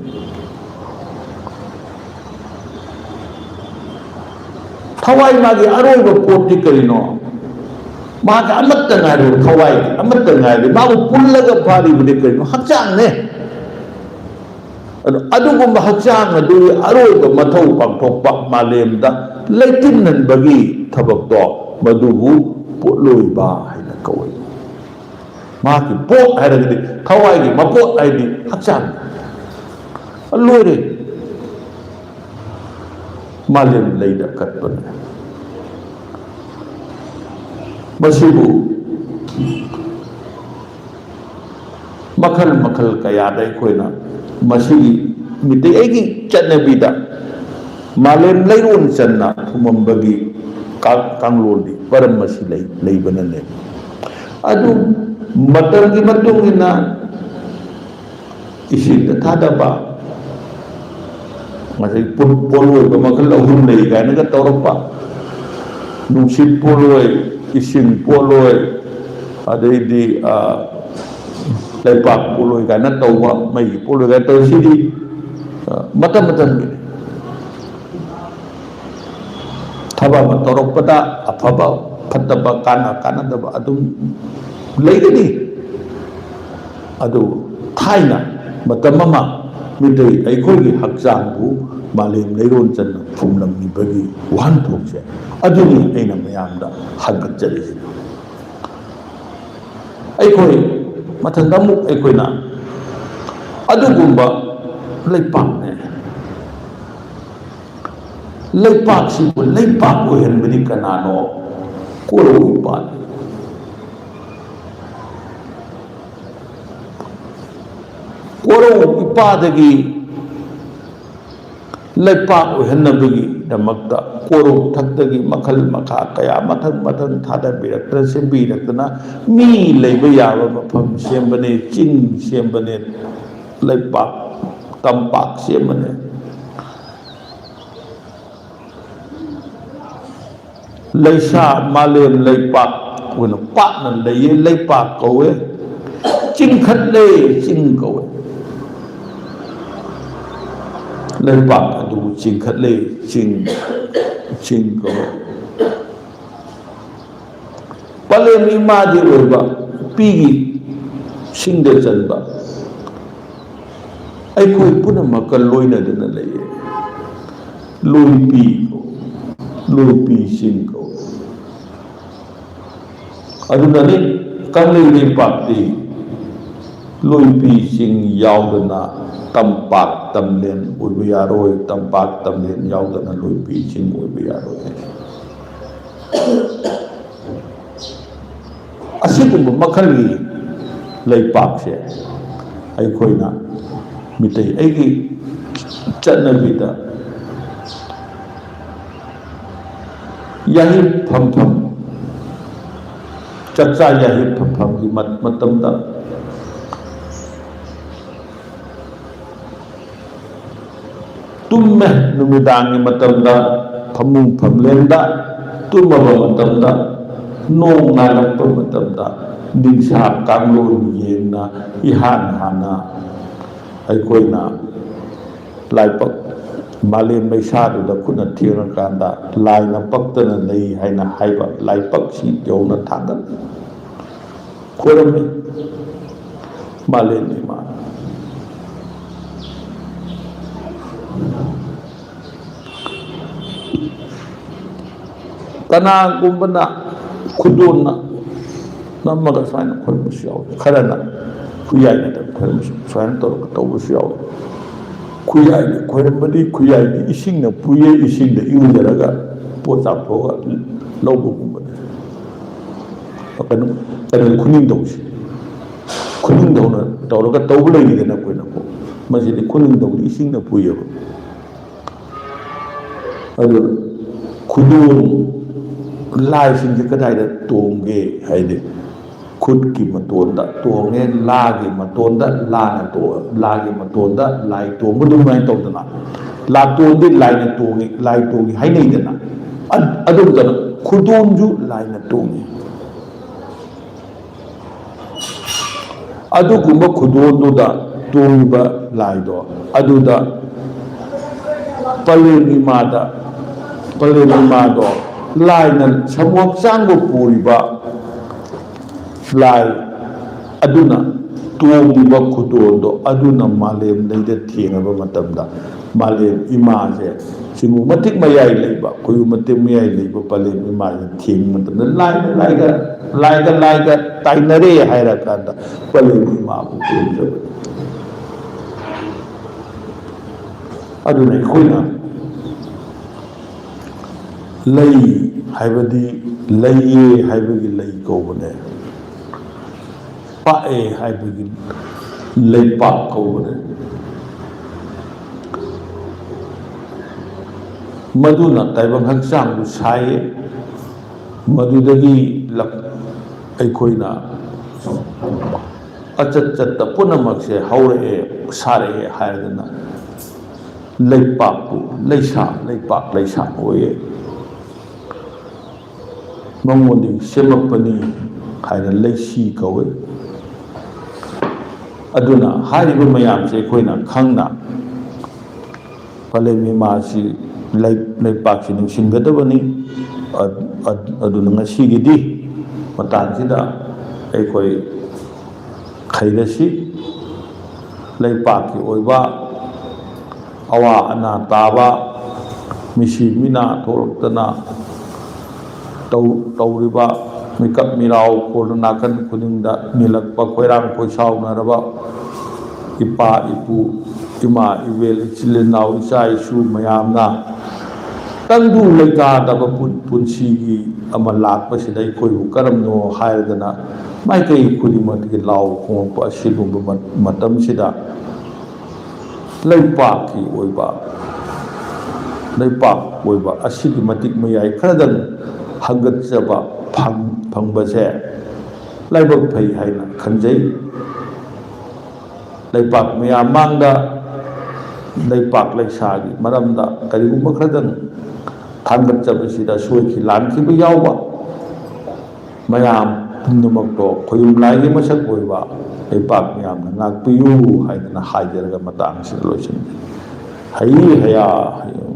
ꯊꯋꯥꯏ ꯃꯥꯒꯤ ꯑꯔꯣꯏꯕ ꯄꯣꯠꯇꯤ ꯀꯔꯤꯅꯣ? ꯃꯥꯒꯤ ꯑꯃꯠꯇ ꯉꯥꯏꯔꯕ ꯊꯋꯥꯏ ꯑꯃꯠꯇ ꯉꯥꯏꯔꯕ ꯃꯥꯕꯨ ꯄꯨꯜꯂꯒ ꯐꯥꯔꯤꯕꯗꯤ ꯀꯔꯤꯅꯣ? ꯍꯛꯆꯥꯡꯅꯦ꯫ ꯑꯗꯨ, ꯑꯗꯨꯒꯨꯝꯕ ꯍꯛꯆꯥꯡ ꯑꯗꯨꯒꯤ ꯑꯔꯣꯏꯕ ꯃꯊꯧ ꯄꯥꯡꯊꯣꯛꯄ, ꯃꯥꯂꯦꯝꯗ ꯂꯩꯇꯤꯟꯍꯟꯕꯒꯤ ꯊꯕꯛꯇꯣ, ꯃꯗꯨꯕꯨ ꯄꯣꯠꯂꯣꯏꯕ ꯍꯥꯏꯅ ꯀꯧꯏ꯫ ꯃꯍꯥꯛꯀꯤ ꯄꯣꯠ ꯍꯥꯏꯔꯒꯗꯤ ꯊꯋꯥꯏꯒꯤ ꯃꯄꯣꯠ ꯍꯥꯏꯗꯤ ꯍꯛꯆꯥꯡ꯫ ꯂꯣꯏꯔꯦ꯫ ꯃꯥꯂꯦꯝ ꯂꯩꯗ ꯀꯠꯄꯅꯦ꯫ ꯃꯁꯤꯕꯨ ꯃꯈꯜ ꯃꯈꯜ ꯀꯌꯥꯗ ꯑꯩꯈꯣꯏꯅ ꯃꯁꯤꯒꯤ ꯃꯤꯇꯩ ꯑꯩꯒꯤ ꯆꯠꯅꯕꯤꯗ ꯃꯥꯂꯦꯝ ꯂꯩꯔꯣꯟ ꯆꯟꯅ ꯊꯨꯝꯃꯝꯕꯒꯤ ꯀꯥ-, ꯀꯥꯡꯂꯣꯟꯗꯤ ꯄꯔꯝ ꯑꯁꯤ ꯂꯩ, ꯂꯩꯕꯅꯅꯦ꯫ ꯑꯗꯨ ꯃꯇꯝꯒꯤ ꯃꯇꯨꯡ ꯏꯟꯅ ꯏꯁꯤꯡꯗ ꯊꯥꯗꯕ, ꯉꯁꯥꯏ ꯄꯣ-, ꯄꯣꯠꯂꯣꯏꯕ ꯃꯈꯜ ꯑꯍꯨꯝ ꯂꯩ ꯀꯥꯏꯅꯒ ꯇꯧꯔꯛꯄ, ꯅꯨꯡꯁꯤꯠ ꯄꯣꯠꯂꯣꯏ, ꯏꯁꯤꯡ ꯄꯣꯠꯂꯣꯏ, ꯑꯗꯩꯗꯤ, ꯑ, ꯂꯩꯄꯥꯛ ꯄꯣꯠꯂꯣꯏ ꯀꯥꯏꯅ ꯇꯧꯕ, ꯃꯩꯒꯤ ꯄꯣꯠꯂꯣꯏ ꯀꯥꯏꯅ ꯇꯧꯕ, ꯁꯤꯗꯤ, ꯑ, ꯃꯇꯝ ꯃꯇꯝꯒꯤꯅꯤ꯫ ꯊꯕꯛ ꯑꯃ ꯇꯧꯔꯛꯄꯗ ꯑꯐꯕ, ꯐꯠꯇꯕ, ꯀꯥꯟꯅ ꯀꯥꯟꯅꯗꯕ ꯑꯗꯨꯝ ꯂꯩꯒꯅꯤ꯫ ꯑꯗꯨ ꯊꯥꯏꯅ ꯃꯇꯝ ꯑꯃ ꯃꯤꯇꯩ ꯑꯩꯈꯣꯏꯒꯤ ꯍꯛꯆꯥꯡꯕꯨ ꯃꯥꯂꯦꯝ ꯂꯩꯔꯣꯟ ꯆꯟꯅ ꯐꯨꯝꯂꯝꯃꯤꯕꯒꯤ ꯋꯥꯍꯟꯊꯣꯛꯁꯦ ꯑꯗꯨꯅꯤ ꯑꯩꯅ ꯃꯌꯥꯝꯗ ꯍꯪꯒꯠꯆꯔꯤꯁꯤ꯫ ꯑꯩꯈꯣꯏ ꯃꯊꯪꯗ ꯑꯃꯨꯛ ꯑꯩꯈꯣꯏꯅ ꯑꯗꯨꯒꯨꯝꯕ ꯂꯩꯄꯥꯛꯅꯦ꯫ ꯂꯩꯄꯥꯛꯁꯤꯕꯨ ꯂꯩꯄꯥꯛ ꯑꯣꯏꯍꯟꯕꯗꯤ ꯀꯅꯥꯅꯣ? ꯀꯣꯔꯧ ꯏꯄꯥꯅꯤ꯫ ꯀꯣꯔꯧ ꯏꯄꯥꯗꯒꯤ ꯂꯩꯄꯥꯛ ꯑꯣꯏꯍꯟꯅꯕꯒꯤꯗꯃꯛꯇ ꯀꯣꯔꯧ ꯊꯛꯇꯒꯤ ꯃꯈꯜ ꯃꯈꯥ ꯀꯌꯥ ꯃꯊꯪ ꯃꯊꯪ ꯊꯥꯗꯕꯤꯔꯛꯇꯅ, ꯁꯦꯝꯕꯤꯔꯛꯇꯅ, ꯃꯤ ꯂꯩꯕ ꯌꯥꯕ ꯃꯐꯝ ꯁꯦꯝꯕꯅꯦ, ꯆꯤꯡ ꯁꯦꯝꯕꯅꯦ, ꯂꯩꯄꯥꯛ, ꯇꯝꯄꯥꯛ ꯁꯦꯝꯕꯅꯦ꯫ ꯂꯩꯁꯥ ꯃꯥꯂꯦꯝ ꯂꯩꯄꯥꯛ ꯑꯣꯏꯅ ꯄꯥꯛꯅ ꯂꯩꯌꯦ, ꯂꯩꯄꯥꯛ ꯀꯧꯋꯦ꯫ ꯆꯤꯡꯈꯠꯂꯦ, ꯆꯤꯡ ꯀꯧꯋꯦ꯫ ꯂꯩꯄꯥꯛ ꯑꯗꯨꯕꯨ ꯆꯤꯡꯈꯠꯂꯦ, ꯆꯤꯡ, ꯆꯤꯡ ꯀꯧꯋꯦ꯫ ꯄꯂꯦꯝ ꯏꯃꯥꯗꯤ ꯑꯣꯏꯕ, ꯄꯤꯒꯤ ꯁꯤꯡꯗ ꯆꯟꯕ, ꯑꯩꯈꯣꯏ ꯄꯨꯝꯅꯃꯛꯀ ꯂꯣꯏꯅꯗꯅ ꯂꯩꯌꯦ꯫ ꯂꯣꯏꯄꯤ ꯀꯧ, ꯂꯣꯏꯄꯤ ꯆꯤꯡ ꯀꯧ꯫ ꯑꯗꯨꯅꯅꯤ ꯀꯪꯂꯩ ꯂꯩꯄꯥꯛꯇꯤ ꯂꯣꯏꯄꯤ ꯆꯤꯡ ꯌꯥꯎꯗꯅ ꯇꯝꯄꯥꯛ ꯇꯝꯂꯦꯟ ꯑꯣꯏꯕ ꯌꯥꯔꯣꯏ, ꯇꯝꯄꯥꯛ ꯇꯝꯂꯦꯟ ꯌꯥꯎꯗꯅ ꯂꯣꯏꯄꯤ ꯆꯤꯡ ꯑꯣꯏꯕ ꯌꯥꯔꯣꯏ ꯍꯥꯏ꯫ ꯑꯁꯤꯒꯨꯝꯕ ꯃꯈꯜꯒꯤ ꯂꯩꯄꯥꯛꯁꯦ ꯑꯩꯈꯣꯏꯅ ꯃꯤꯇꯩ ꯑꯩꯒꯤ ꯆꯠꯅꯕꯤꯗ ꯌꯥꯍꯤꯞ ꯐꯝꯐꯝ, ꯆꯥꯛꯆꯥ ꯌꯥꯍꯤꯞ ꯐꯝꯐꯝꯒꯤ ꯃꯠ-, ꯃꯇꯝꯗ ꯇꯨꯝꯃꯦ꯫ ꯅꯨꯃꯤꯗꯥꯡꯒꯤ ꯃꯇꯝꯗ ꯐꯃꯨꯡ ꯐꯝꯂꯦꯟꯗ ꯇꯨꯝꯃꯕ ꯃꯇꯝꯗ, ꯅꯣꯡ ꯉꯥꯜꯂꯛꯄ ꯃꯇꯝꯗ, ꯅꯤꯡꯁꯥ ꯀꯥꯡꯂꯣꯟ ꯌꯦꯡꯅ ꯏꯍꯥꯟ ꯍꯥꯟꯅ ꯑꯩꯈꯣꯏꯅ ꯂꯥꯏꯕꯛ, ꯃꯥꯂꯦꯝ ꯃꯩꯁꯥꯗꯨꯗ ꯈꯨꯠꯅ ꯊꯦꯡꯉꯀꯥꯟꯗ ꯂꯥꯏꯅ ꯄꯛꯇꯅ ꯂꯩ ꯍꯥꯏꯅ ꯍꯥꯏꯕ ꯂꯥꯏꯕꯛꯁꯤ ꯌꯧꯅ ꯊꯥꯡꯒꯠꯂꯤ꯫ ꯈꯣꯏꯔꯝꯃꯤ ꯃꯥꯂꯦꯝ ꯏꯃꯥ꯫ ꯀꯅꯥꯒꯨꯝꯕꯅ ꯈꯨꯗꯣꯟꯅ ꯅꯝꯃꯒ ꯁꯨꯃꯥꯏꯅ ꯈꯣꯏꯔꯝꯕꯁꯨ ꯌꯥꯎꯏ, ꯈꯔꯅ ꯈꯨꯌꯥꯏꯅꯗ ꯈꯣꯏꯔꯝꯕꯁꯨ, ꯁꯨꯃꯥꯏꯅ ꯇꯧꯔꯒ ꯇꯧꯕꯁꯨ ꯌꯥꯎꯏ꯫ ꯈꯨꯌꯥꯏꯅ ꯈꯣꯏꯔꯝꯕꯗꯤ, ꯈꯨꯌꯥꯏꯗꯤ ꯏꯁꯤꯡꯅ ꯄꯨꯏꯌꯦ, ꯏꯁꯤꯡꯗ ꯏꯔꯨꯖꯔꯒ ꯄꯣꯠ ꯆꯥꯝꯊꯣꯛꯑꯒ ꯂꯧꯕꯒꯨꯝꯕꯅꯤ꯫ ꯀꯩꯅꯣ, ꯀꯩꯅꯣ, ꯈꯨꯅꯤꯡꯊꯧꯁꯦ, ꯈꯨꯅꯤꯡꯊꯧꯅ ꯇꯧꯔꯒ ꯇꯧꯕ ꯂꯩꯔꯤꯗꯅ ꯑꯩꯈꯣꯏꯅꯀꯣ, ꯃꯁꯤꯗꯤ ꯈꯨꯅꯤꯡꯊꯧꯗꯤ ꯏꯁꯤꯡꯅ ꯄꯨꯏꯌꯦꯕ꯫ ꯑꯗꯨ ꯈꯨꯗꯣꯜ, ꯂꯥꯏꯁꯤꯡꯁꯦ ꯀꯗꯥꯏꯗ ꯇꯣꯡꯒꯦ ꯍꯥꯏꯗꯤ, ꯈꯨꯠꯀꯤ ꯃꯇꯣꯟꯗ ꯇꯣꯡꯉꯦ, ꯂꯥꯒꯤ ꯃꯇꯣꯟꯗ, ꯂꯥꯅ ꯇꯣ-, ꯂꯥꯒꯤ ꯃꯇꯣꯟꯗ ꯂꯥꯏ ꯇꯣꯡꯕ ꯑꯗꯨꯃꯥꯏꯅ ꯇꯧꯗꯅ, ꯂꯥꯇꯣꯟꯗꯤ ꯂꯥꯏꯅ ꯇꯣꯡꯉꯤ, ꯂꯥꯏ ꯇꯣꯡꯉꯤ ꯍꯥꯏꯅꯩꯗꯅ꯫ ꯑ-, ꯑꯗꯨꯝꯇꯅ ꯈꯨꯗꯣꯜꯁꯨ ꯂꯥꯏꯅ ꯇꯣꯡꯉꯤ꯫ ꯑꯗꯨꯒꯨꯝꯕ ꯈꯨꯗꯣꯜꯗꯨꯗ ꯇꯣꯡꯉꯤꯕ ꯂꯥꯏꯗꯣ, ꯑꯗꯨꯗ ꯄꯂꯦꯝ ꯏꯃꯥꯗ, ꯄꯂꯦꯝ ꯏꯃꯥꯗꯣ ꯂꯥꯏꯅ ꯁꯃꯨ ꯍꯛꯆꯥꯡꯕꯨ ꯄꯨꯔꯤꯕ ꯂꯥꯏ ꯑꯗꯨꯅ ꯇꯣꯡꯉꯤꯕ ꯈꯨꯗꯣꯜꯗꯣ, ꯑꯗꯨꯅ ꯃꯥꯂꯦꯝ ꯂꯩꯗ ꯊꯦꯡꯉꯕ ꯃꯇꯝꯗ, ꯃꯥꯂꯦꯝ ꯏꯃꯥꯁꯦ ꯆꯤꯡꯉꯨ ꯃꯇꯤꯛ ꯃꯌꯥꯏ ꯂꯩꯕ, ꯈꯣꯏꯌꯨ ꯃꯇꯤꯛ ꯃꯌꯥꯏ ꯂꯩꯕ ꯄꯂꯦꯝ ꯏꯃꯥꯁꯦ ꯊꯦꯡꯕ ꯃꯇꯝꯗ, ꯂꯥꯏꯒ, ꯂꯥꯏꯒ, ꯂꯥꯏꯒ, ꯂꯥꯏꯒ ꯇꯥꯏꯅꯔꯦ ꯍꯥꯏꯔꯀꯥꯟꯗ, ꯄꯂꯦꯝ ꯏꯃꯥꯕꯨ ꯈꯨꯔꯨꯝꯖꯕꯅꯤ꯫ ꯑꯗꯨꯅ ꯑꯩꯈꯣꯏꯅ ꯂꯩ ꯍꯥꯏꯕꯗꯤ ꯂꯩꯌꯦ ꯍꯥꯏꯕꯒꯤ ꯂꯩ ꯀꯧꯕꯅꯦ꯫ ꯄꯥꯛꯑꯦ ꯍꯥꯏꯕꯒꯤ ꯂꯩꯄꯥꯛ ꯀꯧꯕꯅꯦ꯫ ꯃꯗꯨꯅ ꯇꯥꯏꯕꯪ ꯍꯛꯆꯥꯡꯗꯨ ꯁꯥꯏꯌꯦ꯫ ꯃꯗꯨꯗꯒꯤ ꯂꯞ-, ꯑꯩꯈꯣꯏꯅ ꯑꯆꯠ ꯆꯠꯇ ꯄꯨꯝꯅꯃꯛꯁꯦ ꯍꯧꯔꯛꯑꯦ, ꯁꯥꯔꯛꯑꯦ ꯍꯥꯏꯔꯒꯅ ꯂꯩꯄꯥꯛꯄꯨ ꯂꯩꯁꯥ, ꯂꯩꯄꯥꯛ ꯂꯩꯁꯥ ꯑꯣꯏꯌꯦ꯫ ꯃꯉꯣꯟꯗꯒꯤ ꯁꯦꯝꯃꯛꯄꯅꯤ ꯍꯥꯏꯅ ꯂꯩꯁꯤ ꯀꯧꯏ꯫ ꯑꯗꯨꯅ ꯍꯥꯏꯔꯤꯕ ꯃꯌꯥꯝꯁꯦ ꯑꯩꯈꯣꯏꯅ ꯈꯪꯅ ꯄꯂꯦꯝ ꯏꯃꯥꯁꯤ ꯂꯩ-, ꯂꯩꯄꯥꯛꯁꯤ ꯅꯤꯡꯁꯤꯡꯒꯗꯕꯅꯤ꯫ ꯑ-, ꯑ-, ꯑꯗꯨꯅ ꯉꯁꯤꯒꯤꯗꯤ ꯃꯇꯥꯡꯁꯤꯗ ꯑꯩꯈꯣꯏ ꯈꯩꯔꯁꯤ꯫ ꯂꯩꯄꯥꯛꯀꯤ ꯑꯣꯏꯕ ꯑꯋꯥ ꯑꯅꯥ ꯇꯥꯕ, ꯃꯤꯁꯤ ꯃꯤꯅꯥ ꯊꯣꯛꯂꯛꯇꯅ ꯇꯧ-, ꯇꯧꯔꯤꯕ ꯃꯤꯀꯞ ꯃꯤꯔꯥꯎ ꯀꯣꯟꯅ ꯅꯥꯀꯟ ꯈꯨꯗꯤꯡꯗ ꯅꯤꯜꯂꯛꯄ, ꯈꯣꯏꯔꯥꯡ ꯈꯣꯏꯁꯥꯎꯅꯔꯕ ꯏꯄꯥ ꯏꯄꯨ, ꯏꯃꯥ ꯏꯕꯦꯜ, ꯏꯆꯤꯜ ꯏꯅꯥꯎ, ꯏꯆꯥ ꯏꯁꯨ ꯃꯌꯥꯝꯅ ꯇꯪꯗꯨ ꯂꯩꯇꯥꯗꯕ ꯄꯨꯟ-, ꯄꯨꯟꯁꯤꯒꯤ ꯑꯃ ꯂꯥꯛꯄꯁꯤꯗ ꯑꯩꯈꯣꯏꯕꯨ ꯀꯔꯝꯅꯣ ꯍꯥꯏꯔꯒꯅ ꯃꯥꯏꯀꯩ ꯈꯨꯗꯤꯡꯃꯛꯇꯒꯤ ꯂꯥꯎ ꯈꯣꯡꯂꯛꯄ ꯑꯁꯤꯒꯨꯝꯕ ꯃ-, ꯃꯇꯝꯁꯤꯗ ꯂꯩꯄꯥꯛꯀꯤ ꯑꯣꯏꯕ, ꯂꯩꯄꯥꯛ ꯑꯣꯏꯕ ꯑꯁꯤꯒꯤ ꯃꯇꯤꯛ ꯃꯌꯥꯏ ꯈꯔꯗꯪ ꯍꯪꯒꯠꯆꯕ ꯐꯪ-, ꯐꯪꯕꯁꯦ ꯂꯥꯏꯕꯛ ꯐꯩ ꯍꯥꯏꯅ ꯈꯟꯖꯩ꯫ ꯂꯩꯄꯥꯛ ꯃꯌꯥꯝ ꯃꯥꯡꯗ ꯂꯩꯄꯥꯛ ꯂꯩꯁꯥꯒꯤ ꯃꯔꯝꯗ ꯀꯔꯤꯒꯨꯝꯕ ꯈꯔꯗꯪ ꯊꯥꯡꯒꯠꯆꯕꯁꯤꯗ ꯁꯣꯏꯈꯤ ꯂꯥꯟꯈꯤꯕ ꯌꯥꯎꯕ ꯃꯌꯥꯝ ꯄꯨꯝꯅꯃꯛꯇꯣ ꯈꯣꯌꯨꯝ ꯂꯥꯏꯒꯤ ꯃꯁꯛ ꯑꯣꯏꯕ ꯂꯩꯄꯥꯛ ꯃꯌꯥꯝꯅ ꯉꯥꯛꯄꯤꯌꯨ ꯍꯥꯏꯗꯅ ꯍꯥꯏꯖꯔꯒ ꯃꯇꯥꯡꯁꯤꯗ ꯂꯣꯏꯁꯤꯟꯖꯔꯤ꯫ ꯍꯩ ꯍꯌꯥ, ꯍꯩ꯫